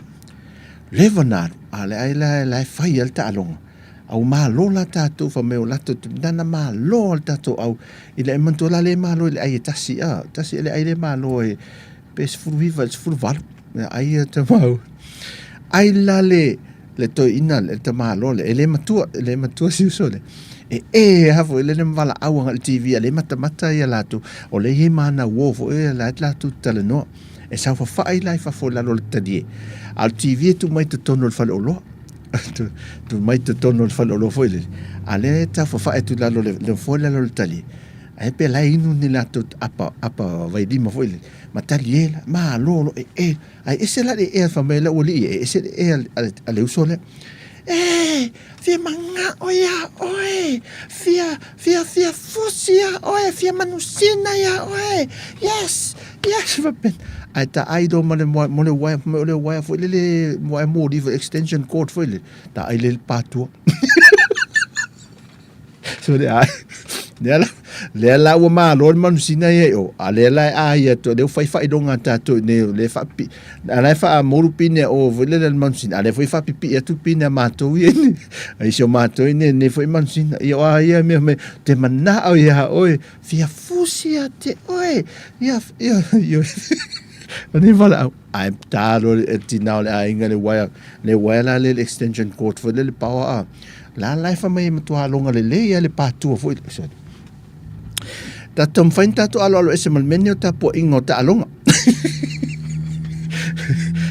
leva na alu a le ai la la e fai a le taaloga A ua malo la tatou fai mai o latou te nana malo le tatou au i le manatua la le malo i le ai e tasi a tasi le ai le malo e pe 19 i le 18 le ai e te mau ai la le le toeaina le tamaloa le e le matua e le matua si uso le e e a foi le le valaau aga i le TV a le matamata ia latou o le i ai mana uo foi la latou talanoa e saofafai la i fafo i lalo o le talie a o le TV e tuu mai totonu o le faleoloa Tu mai totonu o le faleoloa foi lele, a lea e taufafae atu i lalo o le nofoa i lalo o le talie, ae pe la e inu ni latou apa, apa vailima foi lele, ma talie la, malo loa e e, ae ese la le ea fai mai le aualii e ese le ea a le uso lea. E, fia mana'o iā oe, fia, fia, fia fusi iā oe, fia manusina iā oe, yes, yes, faapena. Ae taai loa ma le mo le uaea, fai mai o le uaea foi lele, uaea moli foi, extension cord foi lele, taai le patua. So le ai, lea la, lea la ua malo le manusina ia i o, a lea la e ai atu, lea ua fai faailoga a tatou i nei, lea e faapipi, a la e faamoulu pine o foi lele le manusina, a lea foi e faapipii atu pine a matou ia i nei, a isi o matou i nei, nei foi manusina, ia o a ia mea mai, te manao iā oe, Fia fusi ia te oe. Ia, ia, ia. O nei valaau. Ai, talo e tina o le aiga le waia, le waia la le extension cord foi le power a. La la e fa mai e matua longa le le ia le patua foi. Tatou mawhai ni tatou alo alo ese ma le mea nei o tapuaiga o taaloga.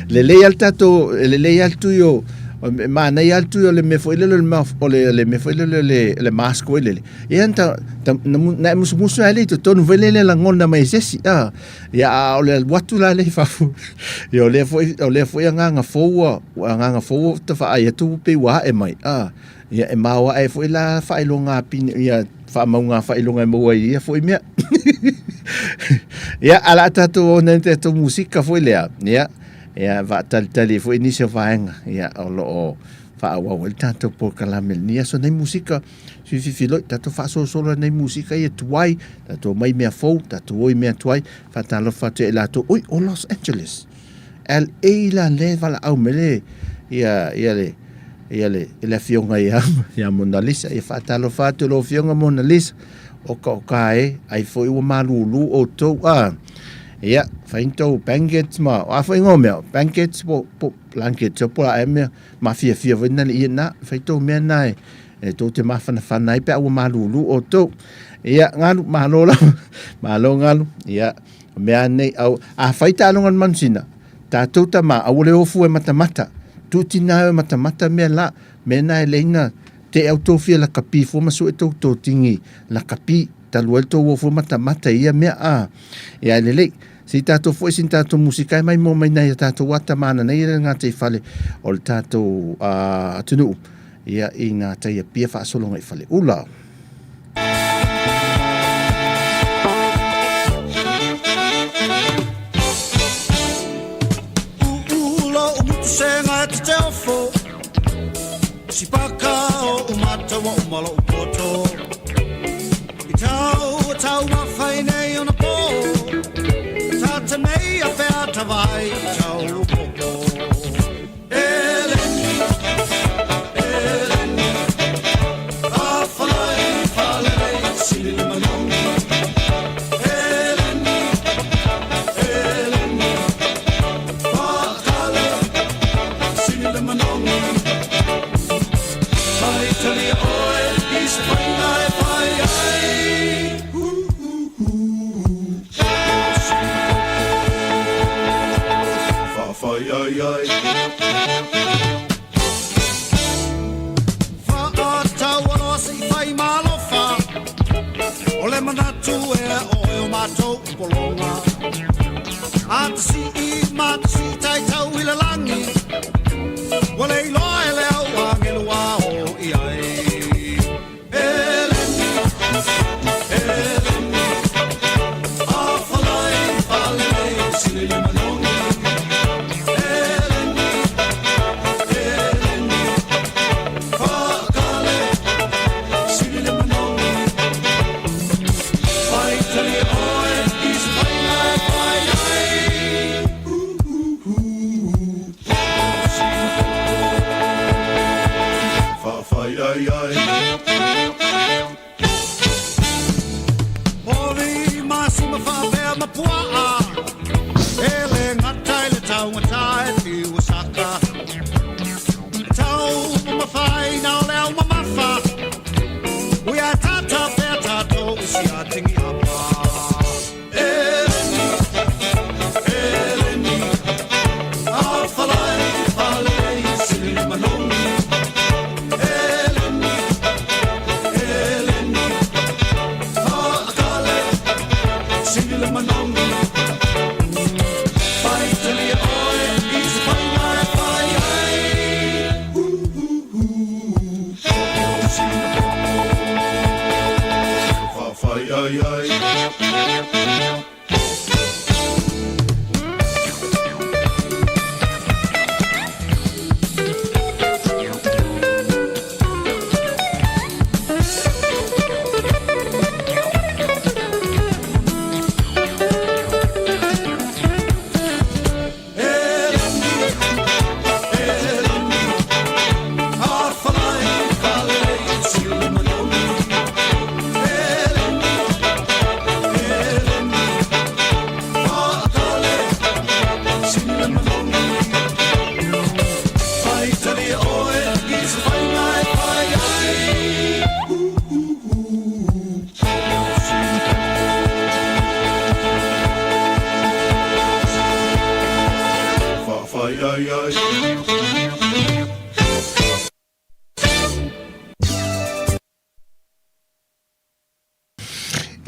Lelei lava le tatou, e lelei lava le tui o, e manaia lava le tui o le mea foi lele o le mouth, o le, le mea foi lele o le, le mask foi lele. Ia na, ta, na, na e musumusu ai le i totonu foi lele lagona mai e se isi. Ah, ia a o le alu atu la lea i fafo. Ia o lea foi, o lea foi agaga fou ua, agaga fou ua tafaai atu pei ua ae mai. Ah, ia e maoae foi la faailoga pine, ia faamauga faailoga e maua ai i ia foi mea. Ia, a la tatou o nei tatou musika foi lea. Ia, ia faatalitali foi nisi o vaega. Ia, o lo o faaauau ai le tatou polokalame i lenei aso nei musika. Fififiloi, tatou faasolosolo nei musika ia tuai, tatou mai mea fou, tatou o i mea tuai, faatalofa atu ia i latou, ui, o Los Angeles. LA la le valaau mai le ia ia le ia le le afioga ia ia Mona Lisa ia faatalofa atu lau afioga Mona Lisa oka oka e ai foi ua malulu outou a ia fai ni tou blankets ma o a foi ngō mea blankets po po blankets po a e mea mafiafia foi na le ia na fai tou mea na e e tou te mafanafana ai pe a ua malulu outou ia galu malo lava malo galu ia O mea nei, au, a fai taaloga a le manusina, tatou tama, aua le ofu e matamata. Tuu tina e matamata mea la, mea na e leina, te au tou fia lakapi fua ma sue tou totigi lakapi, talu ai le tou ofu e matamata i ia mea, a, ia e lelei. Se i tatou foi sin tatou musika e mai mo mai nai a tatou ata mana nei le ngā fale o le tatou atunuu ia i ngā tai Apia faasologa i Faleula. Sipaka o umatawa umalo upoto I tau tau mawhai nei ona pō Tata nei a whea tawai i tau popo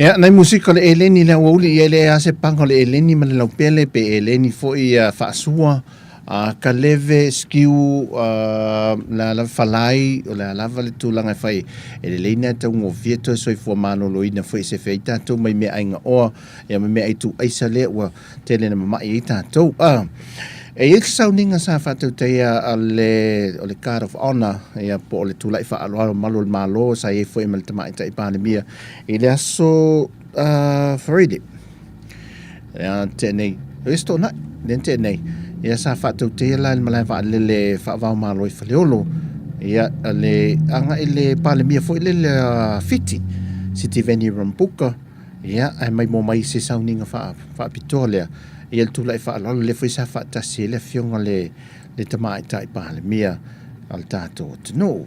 Ia, nai musika o le eleni le aoauli, ia e leai lava se paga o le eleni ma le laupele, pe eleni foi faasua, Kaleve, Skew, le a lava Falai, o le a lava le tulaga e fai e lelei na e taugofie toe soifua maloloina foi e sefe ai tatou mai meaai gaoa ia ma meaai tuuaisa lea ua tele na mama'i ai tatou. E i ai se sauniga sa faatautaia a le o le Guard of Honour ia po o le tulai faaaloalo malu o le Malo sa i ai foi ma le Tamaitai Palemia i le aso Friday. Ia te nei, o isi toonai, lea te nei. Ia sa faatautaia la i le malae vaalele faavao Malo i Faleolo. Ia le agai le Palemia foi lele a Fiti, Sitiveni Rabuka. Ia, ae maimoa mai i se sauniga faapitoa lea, ia le tulai faaaloalo lea foi sa faatasi ai le Afioga le le Tamaitai Palemia a le tatou atunuu.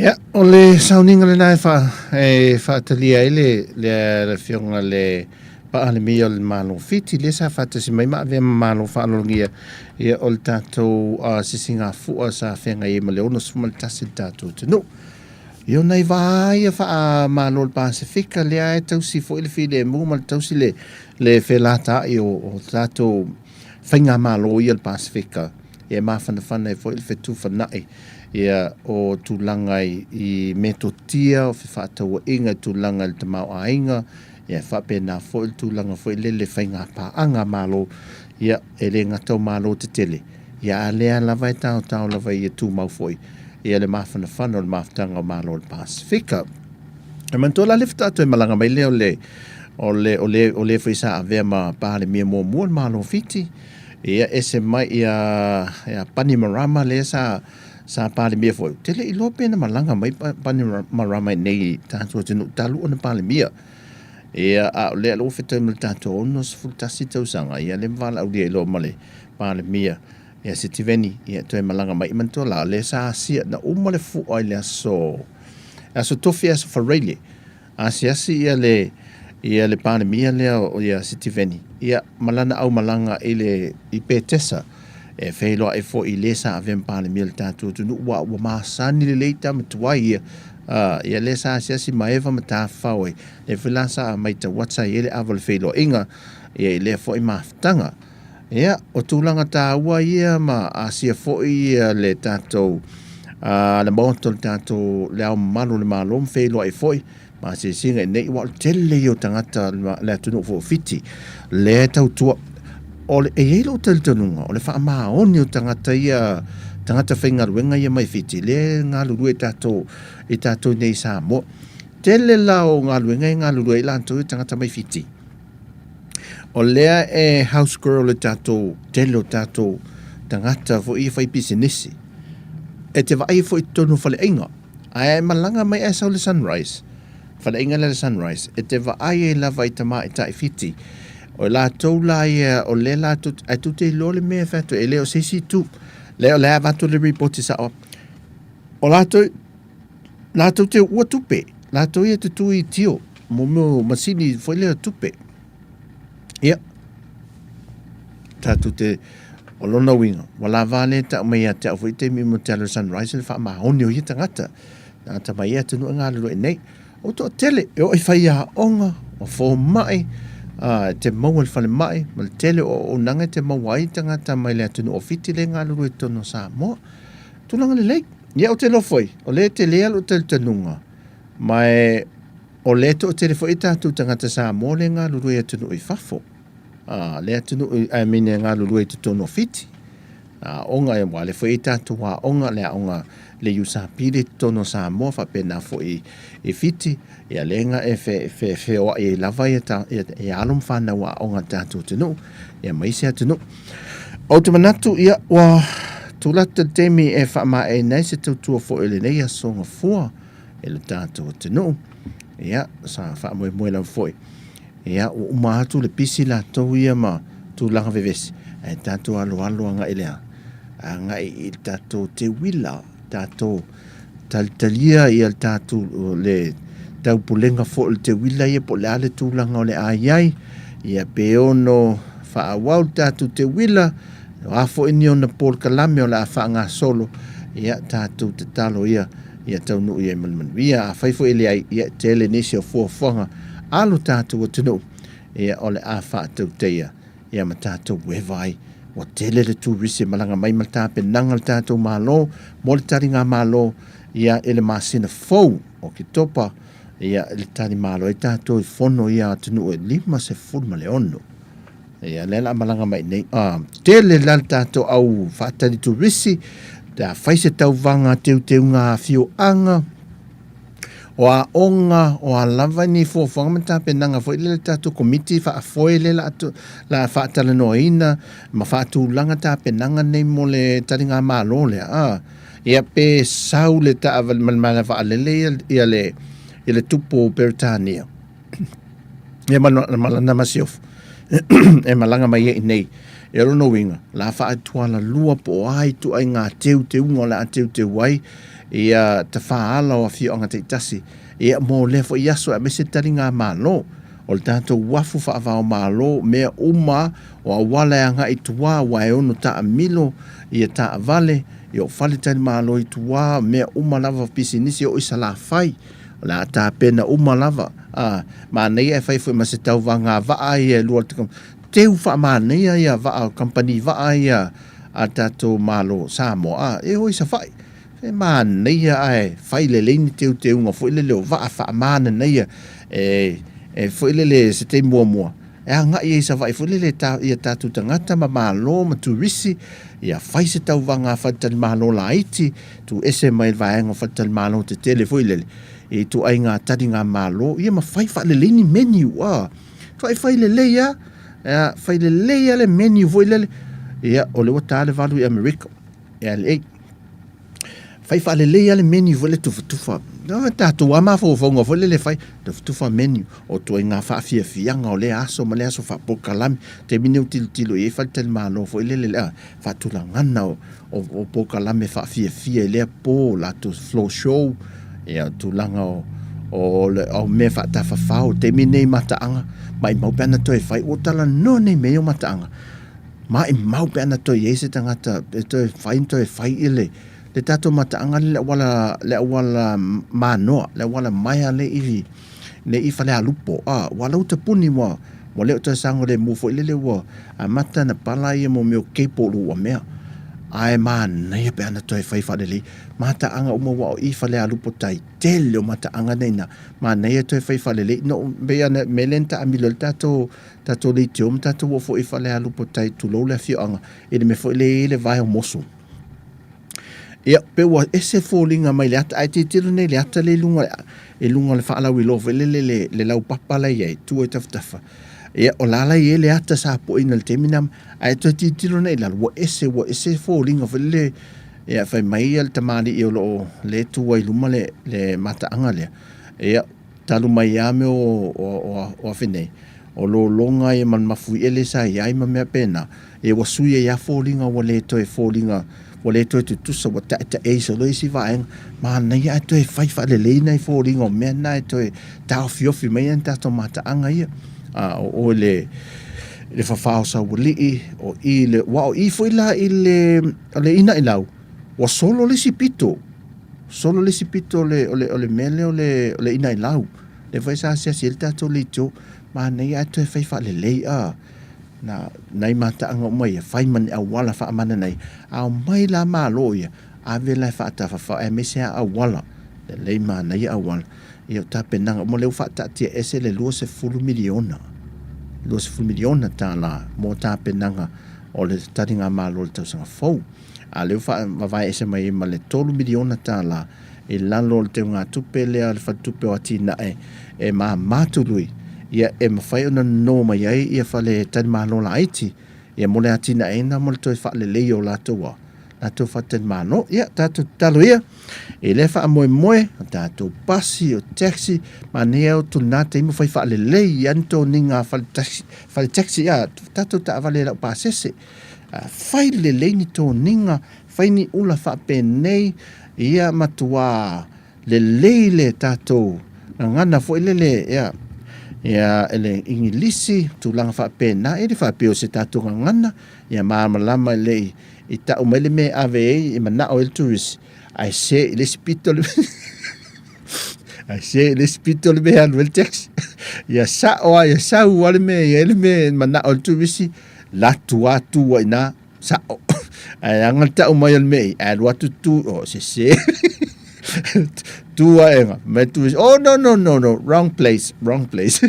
Ia, o le sauniga lena e fa e faatalia ai le le le afioga le Palemia o le Malo Fiti lea sa faatasi mai ma avea ma Malo faaaloalogia ia o le tatou sisigafua sa feagai ai ma le 61 le tatou atunuu. Ia o nai vā ia faa-Malo o le Pasefika lea e tausi foi le filemu ma le tausi le le felataai o tatou faigamalo ia o le Pasefika. Ia e mafanafana ai foi le fetufanai ia o tulaga i metotia o fefaatauaiga i tulaga i le tamaoaiga, ia e faapena foi le tulaga foi lele faiga paaga a Malo, ia e le gata o Malo tetele, ia a lea lava e taotao lava ia tumau foi ia le mafanafana o le mafutaga o Malo o le Pasefika. E manatua la le faatoa toe malaga mai lea o le o le o le o le foi sa avea ma Palemia muamua o le Malo o Fiti, Ia ese mai ia ia Panimarama lea sa sa Palemia foi. Ou te le iloa pe na malaga mai Panimarama i nei tatou atunuu talu ona Palemia. Ia a o lea ua fetau ma le tatou 61 tausaga, ia lea ma valaaulia ai loa ma le Palemia ia Sitiveni, ia toe malaga mai. Manatua la, lea sa asia, na uma le fua i le aso aso Tofi aso Faraile Asiasi ia le ia le Palemia lea o ia Sitiveni ia ma lana aumalaga i le i Petesa e feiloai foi i le sa avea ma Palemia o le tatou atunuu ua ua masani lelei tama tuai ia a ia lea sa asiasi ma Eva ma Tafafao ai lea foi la sa maitau atu sa i ai le ava o le feiloaiga ia i lea foi mafutaga. Ia, o tulaga taua ia ma asia foi ia le tatou le Maota o le tatou le Ao Mamalu o le Malo ma feiloai foi ma asiasiga i nei aua o le tele ia o tagata le atunuu foi o Fiti lea e tautua. O le, e i ai lou talitonuga o le faamaoni o tagata ia, tagata faigaluega ia mai Fiti lea e galulue i tatou i tatou nei i Samoa. tele la o galuega e galulue ai latou i tagata mai Fiti. O lea e house girl le tatou tele o tatou tagata foi ia fai pisinisi. E te vaai foi i totonu o faleaiga, ae e malaga mai ae sau le Sunrise, faleaiga lea le Sunrise, e te vaai ai lava i tamaitai Fiti. O latou la ia, o lea latou, ae tou te iloa le mea e fai atu, e le o se isi itu. Lea o le a avatu le ripoti sao. O latou, latou te uua tupe, latou ia te tu i tio, mo mea o masini foi lea tupe. Ia, tatou te, o lona uiga, ua lava lea tau mai ia te au foi taimi mo te alu Sunrise le faamaoni o ia tagata. Tagata mai ia atunuu e galulue nei. O toatele, e oo i faiaoga, o fomai, a, te maua i le falemai, ma le tele o auaunaga e te maua ai tagata mai le atunuu o Fiti lea e galulue i totonu o Samoa. Tulaga lelei. Ia, ou te iloa foi, o lea e tele lou talitonuga, ma e o lea e toatele foi tatou tagata Samoa lea e galulue i atunuu i fafo. A, le atunuu, I mean, e galulue i totonu o Fiti. Aoga, aua o lea foi e i ai tatou aoga, le aoga le USP lea i totonu o Samoa, faapena foi i Fiti, ia lea na e feoai ai lava ia alo ma fanau aoga a le tatou atunuu, ia ma isi atunuu. Ou te manatu, ia, ua tulata le taimi e faamaeaina ai se tautua foi o lenei aso Gafua i le tatou atunuu. Ia, sa faamoemoe lava foi, ia, ua uma atu le pisi latou ia ma tulaga vevesi, ae tatou aloalo agai le a? Agai i le tatou teuila, tatou talitalia ia le tatou le taupulega foi o le teuila ia po o le a le tulaga o le a i ai, ia pe ono faaauau le tatou teuila, o a foi ni ona polokalame o le a faagasolo, ia tatou tatalo ia ia taunuu i ai ma le manuia. Afai foi e leai, ia e tele nisi o fuafuaga a lo tatou atunuu, ia o le a faatautaia ia ma tatou eva ai. Ua tele le turisi e malaga mai ma le tapenaga a le tatou Malo mo le taligamalo ia i le masina fou o Oketopa ia i le talimalo ai tatou i fono ia atunuu e 56. Ia lea la malaga mai nei. Ah, tele la le tatou au faatali turisi, pe a fai se tauvaga teuteuga afioaga, O aoga, o a lava ni fuafuaga ma tapenaga foi lea le tatou komiti faafoe lea la la faatalanoaina ma faatulaga tapenaga nei mo le taligamalo lea a ia pe sau le taavale ma le malae vaalele ia ia le ia le tupu o Peretania ia ma ma lana masiofo e malaga mai ai i inei. E o lona uiga, o le a faaitualalua po o a ituaiga teuteuga o le a teuteu ai ia tafaala o afioaga taitasi, ia mo lea foi aso aemaise taligamalo o le tatou uafu faavaomalo, mea uma o auala e agai i tua aua e ono taamilo ia taavale, ia o faletalimalo i tua, mea uma lava pisinisi e oo i Salafai, o le a tapena uma lava. A, manaia e fai foi ma se tauvaga vaa ia e lua teu faamanaia ia vaa kamupani vaa ia a tatou Malo Samoa a e o i Savaii. E manaia ae fai lelei ni teuteuga foi lele o vaa faamananaia e e foi lele se taimi muamua e agai ai i Savaii foi lele ta, ia tatou tagata ma malo ma turisi ia fai se tauvaga a faletalimalo laiti tuu ese mai le vaega o faletalimalo tetele foi lele i ituaiga taliga malo ia ma fai faalelei ni menu a fai fai lelei a ia fai lelei a le menu foi lele ia o lea ua ta le valu i Amerika e LA fai faalelei a le menu foi le tufatufa no tatou a mafaufauga foi lele fai tufatufa menu o ituaiga faafiafiaga o lea aso ma lea aso faapolokalame taimi nei o tilotilo i ai faletalimalo foi lele le faatulagana o o polokalame faafiafia i lea po, latou floor show, ia tulaga o o le o mea faatafafao, taimi nei mataaga, maimau pe ana toe fai, ua talanoa nei mea ia o mataaga, maimau pe ana toe i ai se tagata e toe fai ma toe fai i le le tatou mataaga lea le auala le auala manoa, le auala maea lea i lea i Falealupo, a ua lau tapuni ua ua le o toe saogalemu foi lele ua amata ona pala ia mo mea o cable ua mea. Ae manaia pe ana toe fai faalelei mataaga uma ua o i Falealupo tai tele o mataaga nei na manaia toe fai faalelei no pei ana mea lea na taamilo ai le tatou tatou leitio ma tatou oo foi i Falealupo tai tulou le afioaga i le mea foi lea e i ai le vae o Moso. Ia, pe ua ese foliga mai le ata, ae tilotilo nei i le ata lea i luga, i luga o le faalauiloa foi lele le, le laupapa la e i ai, tua i tafatafa. Ia, o la la i ai le ata sa poina i le taimi na, ae toe tilotilo nei i lalo, ua ese, ua ese foliga foi lele, ia, fai mai ia le tamalii o lo o le tu ai i luma le, le mataaga lea, ia, talu mai lava mea o, o, o, o afe nei, o lologa ia ma le mafuie lea sa i ai ma mea pena, ia ua sui ai lava foliga ua le toe foliga, ua le toe tutusa, ua taetae solo isi vaega, manaia ae toe fai faalelei nai foliga o mea na e toe taofiofi mai ai ni tatou mataaga ia. A o oe le le fafao saualii, o i le, aua o i foi la i le, o le inailau, ua solo le isi pito, solo le isi pito o le, o le, o le mea lea o le, o le inailau, lea foi sa asiasi ai le tatou leitio, manaia ae toe fai faalelei a. Na, nai mataaga uma ia, fai ma ni auala faamananai, a omai la Malo ia, ave la e faatafafao, aemaise lava auala, lelei manaia auala. Ia o tapenaga uma lea ua faataatia ese le $20 miliona, $20 miliona tala mo tapenaga o le taligamalo o le tausaga fou. A lea ua faavavae ese mai ai ma le $3 miliona tala i lalo o le teugatupe lea a le Faletupe o Atinae e mama tului, ia e mafai ona nono mai ai ia fale talimalo laiti ia mo le atinaeina ma le toe faaleleia o latou a latou faletalimalo. Ia tatou tatalo ia i lea faamoemoe o tatou pasi, o taxi, manaia o tuna taimi fai faalelei ia ni toniga fale taxi, fale taxi ia tatou taavale laupasese. Fai lelei ni toniga Fai ni ula faapenei, ia matuā lelei le tatou gagana foi lele, ia, ia, le Igilisi, tulaga faapena, e le faapea o se tatou gagana, ia malamalama i le i tau mai le mea e ave ai, e manao ai le tourist, ae se i le isi pito le ae se i le isi pito le mea e alu ai le taxi. Ia sao lava, ia sau lava le mea e i ai le mea e manao ai le tourist, latu lava tu ai i ina, Sao. Ae aga le tau mai o le mea i, ae alu atu tu, oh, sese. Tu aega, mai tu, oh, no, no, no, no, wrong place, wrong place.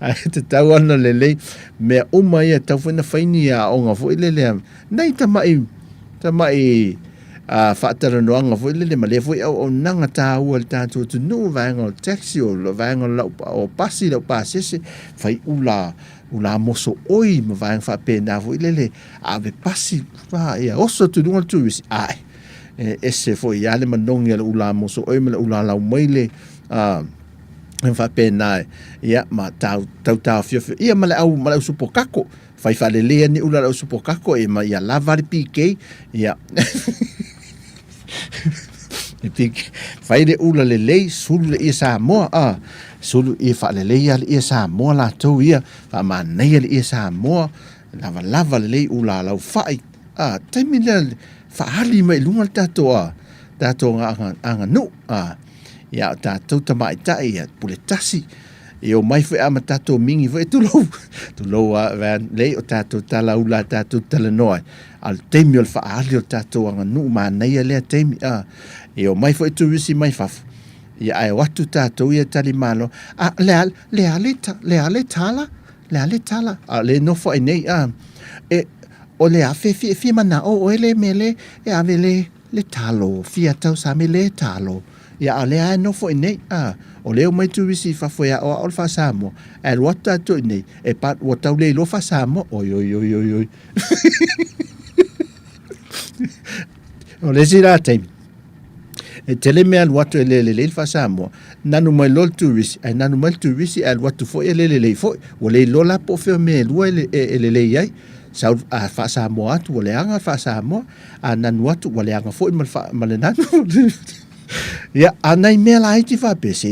Ae tatau ana lelei, mea uma ia tau foi na fai ni aoga foi lele, nai tamai, tamai a faatalanoaga foi lele ma lea foi auaunaga taua i le tatou atunuu, vaega o taxi, o vaega o lau, o pasi, lau pasese, fai ula ula moso oi ma vaega faapena foi lele ave pasi fa ia oso atu i luga le turisi ae e ese foi ia le manogi a le ula moso oi ma le ula lau mai le a faapena ia ma tau tau taofiofio ia ma le au ma le au supokako fai faalelei ni ula le au supokako e ma ia lava le PK ia E piki, fai le ula lelei, sulu le ie Samoa, a, sulu ie faaleleia le ie Samoa latou ia, faamanaia le ie Samoa, lavalava lelei ula lau fai, a, taimi lea faali mai i luga le tatou, a, tatou aganuu, a, ia o tatou tamaitai, ia, pule tasi, e omai foi a ma tatou mingi foi, tulou, tulou a, lei o tatou talaula, tatou talanoa ai, A o le taimi o le faaali o le tatou aganuu manaia lea taimi a e omai foi turisi mai fafo ia ae o atu tatou ia tali malo a le a le a le ta, le a le tala le a le tala a le nofo ai nei a e o le a fe fia fia manao oe le mea le e ave le le talo fia tausami le talo ia a o lea e nofo i nei a o lea omai turisi i fafo e aoao le faa-Samoa ae alu atu tatou i nei e pa ua tau le iloa faa-Samoa oi oi oi oi oi O le isi la taimi, e tele mea alu atu e le lelei le faa-Samoa, nanu mai loa le turisi, ae nanu mai le turisi ae alu atu foi e le lelei foi. Ua le iloa la po o fea o mea e lua e, e, e lelei ai. Sau a faa-Samoa atu ua leaga le faa-Samoa, a nanu atu ua leaga foi ma le, faa, ma le nanu. Ia, a nai mea laiti faapea, se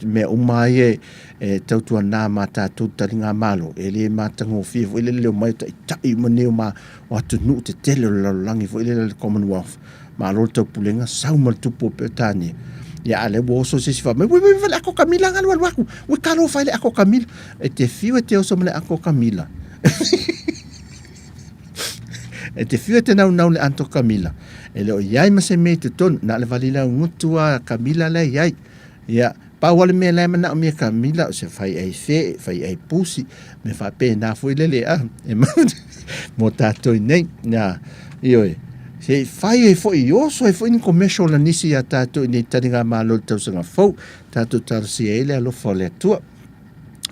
mea uma ai e, e tautuana mā tatou taligamalo, e le matagofie foi le leo mai o taitai uma nei o ma o atunuu tetele o le lalolagi foi lele le Commonwealth. Malo le taupulega, sau ma le tupu o Peretania. Ia a lea ua oso se isi fai mai, ui, ui, le ako kamila galu alu aku, ui kalo fai le ako kamila. E te fiu e te oso ma le ako kamila. E te fiu e te naunau le anto kamila. E le o iai ma se mea i totonu, na le valila ngutu a kamila lea iai. Ia, pau lava le mea la e manaomia Kamila o se fai ai fe, fai ai pusi, me faapena foi lele a, e mo tātou i nei. Ia, ioe. Se i fai ai foi, i oso ai foi ni commercial a nisi iā tatou i nei taligamalo i le tausaga fou, tatou talosia ai le alofa o le Atua.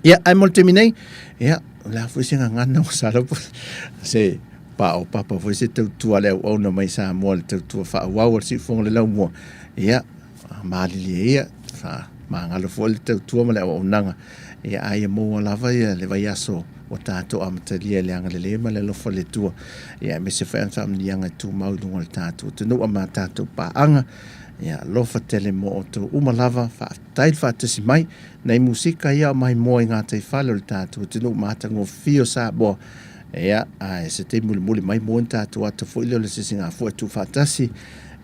Ia, ae mo le taimi nei, ia, o le a foi se gagana ua sala po se paopapa foi se tautua a le auauna mai Samoa le tautua faaauau a le Siufofoga o le Laumua. Ia, malilie ia, faamagalo foi le tautua ma le auaunaga. Ia, a ia maua lava ia le vaiaso ua tatou amatalia i le agalelei ma le alofa o le Atua. Ia, aemaise foi ana faamanuiaga e tumau i luga o le tatou atunuu ma tatou paaga. Ia, alofa tele mo outou uma lava, faafetai le faatasi mai. Nai musika ia o maimoa i gataifale o le tatou atunuu matagofie o Samoa. Ia, ae se taimi mulimuli mai maua ni tatou ata foi lea o le sisigafua e tuufaatasi,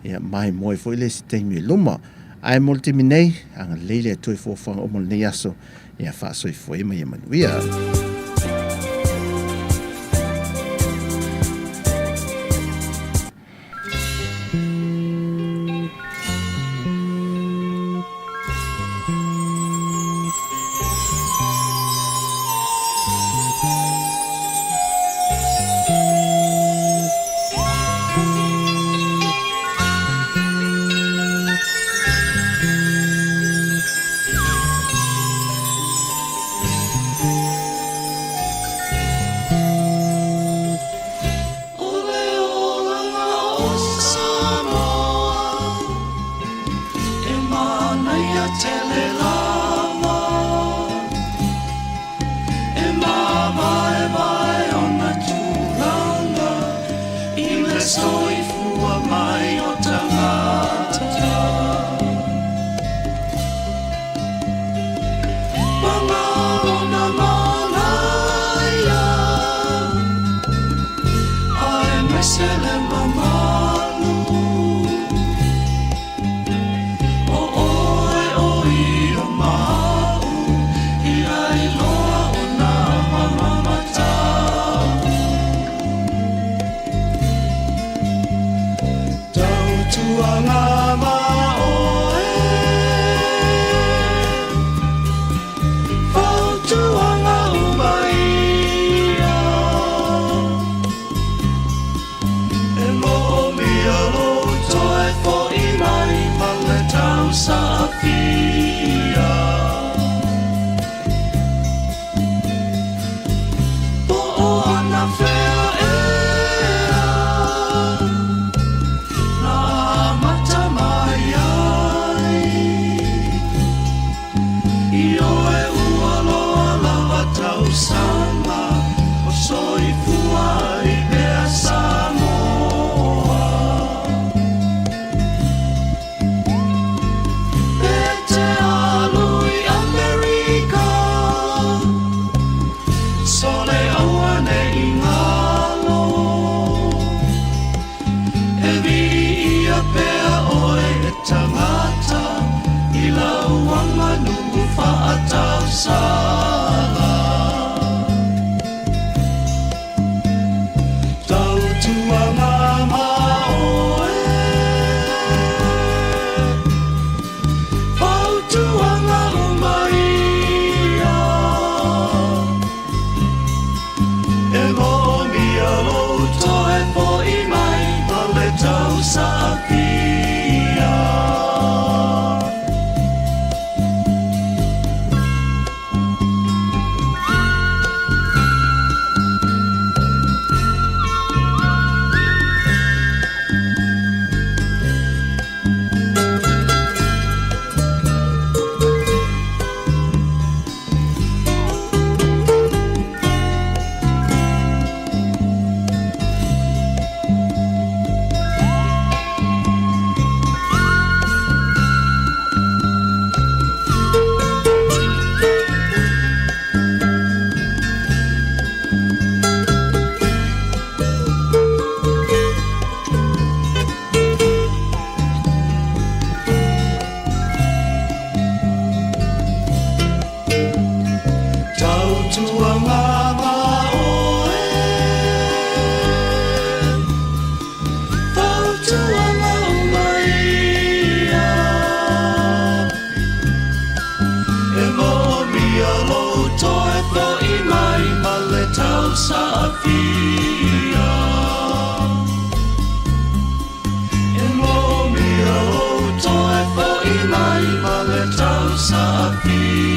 ia maimoa foi le isi taimi i luma. Ae mo le taimi nei, agalelei le Atua i fuafuaga uma o lenei aso, ia faasoifua ia ma ia manuia. O le olaga o Samoa E manaia tele lava E mavaevae ona tulaga I le soifua mai o tagata Panga ona manaia Aemaise le mamalu O oe o ia ma au Ia iloa ona mamamatau Tautuaga ma oe Fautuaga uma ia E moomia lou toe fo'i mai ma le tausaafia Po o anafea ea Na amata mai ai Ioe ua loa lava tausaga o soifua ai pea Samoa. E te alu i Amerika, sole auane'i ngalo. E viia pea oe e tangata i lau aganuu faatausala. Tautuaga ma oe, fautuaga uma ia. E moomia lou toe fo'i mai ma le tausaafia. Fia.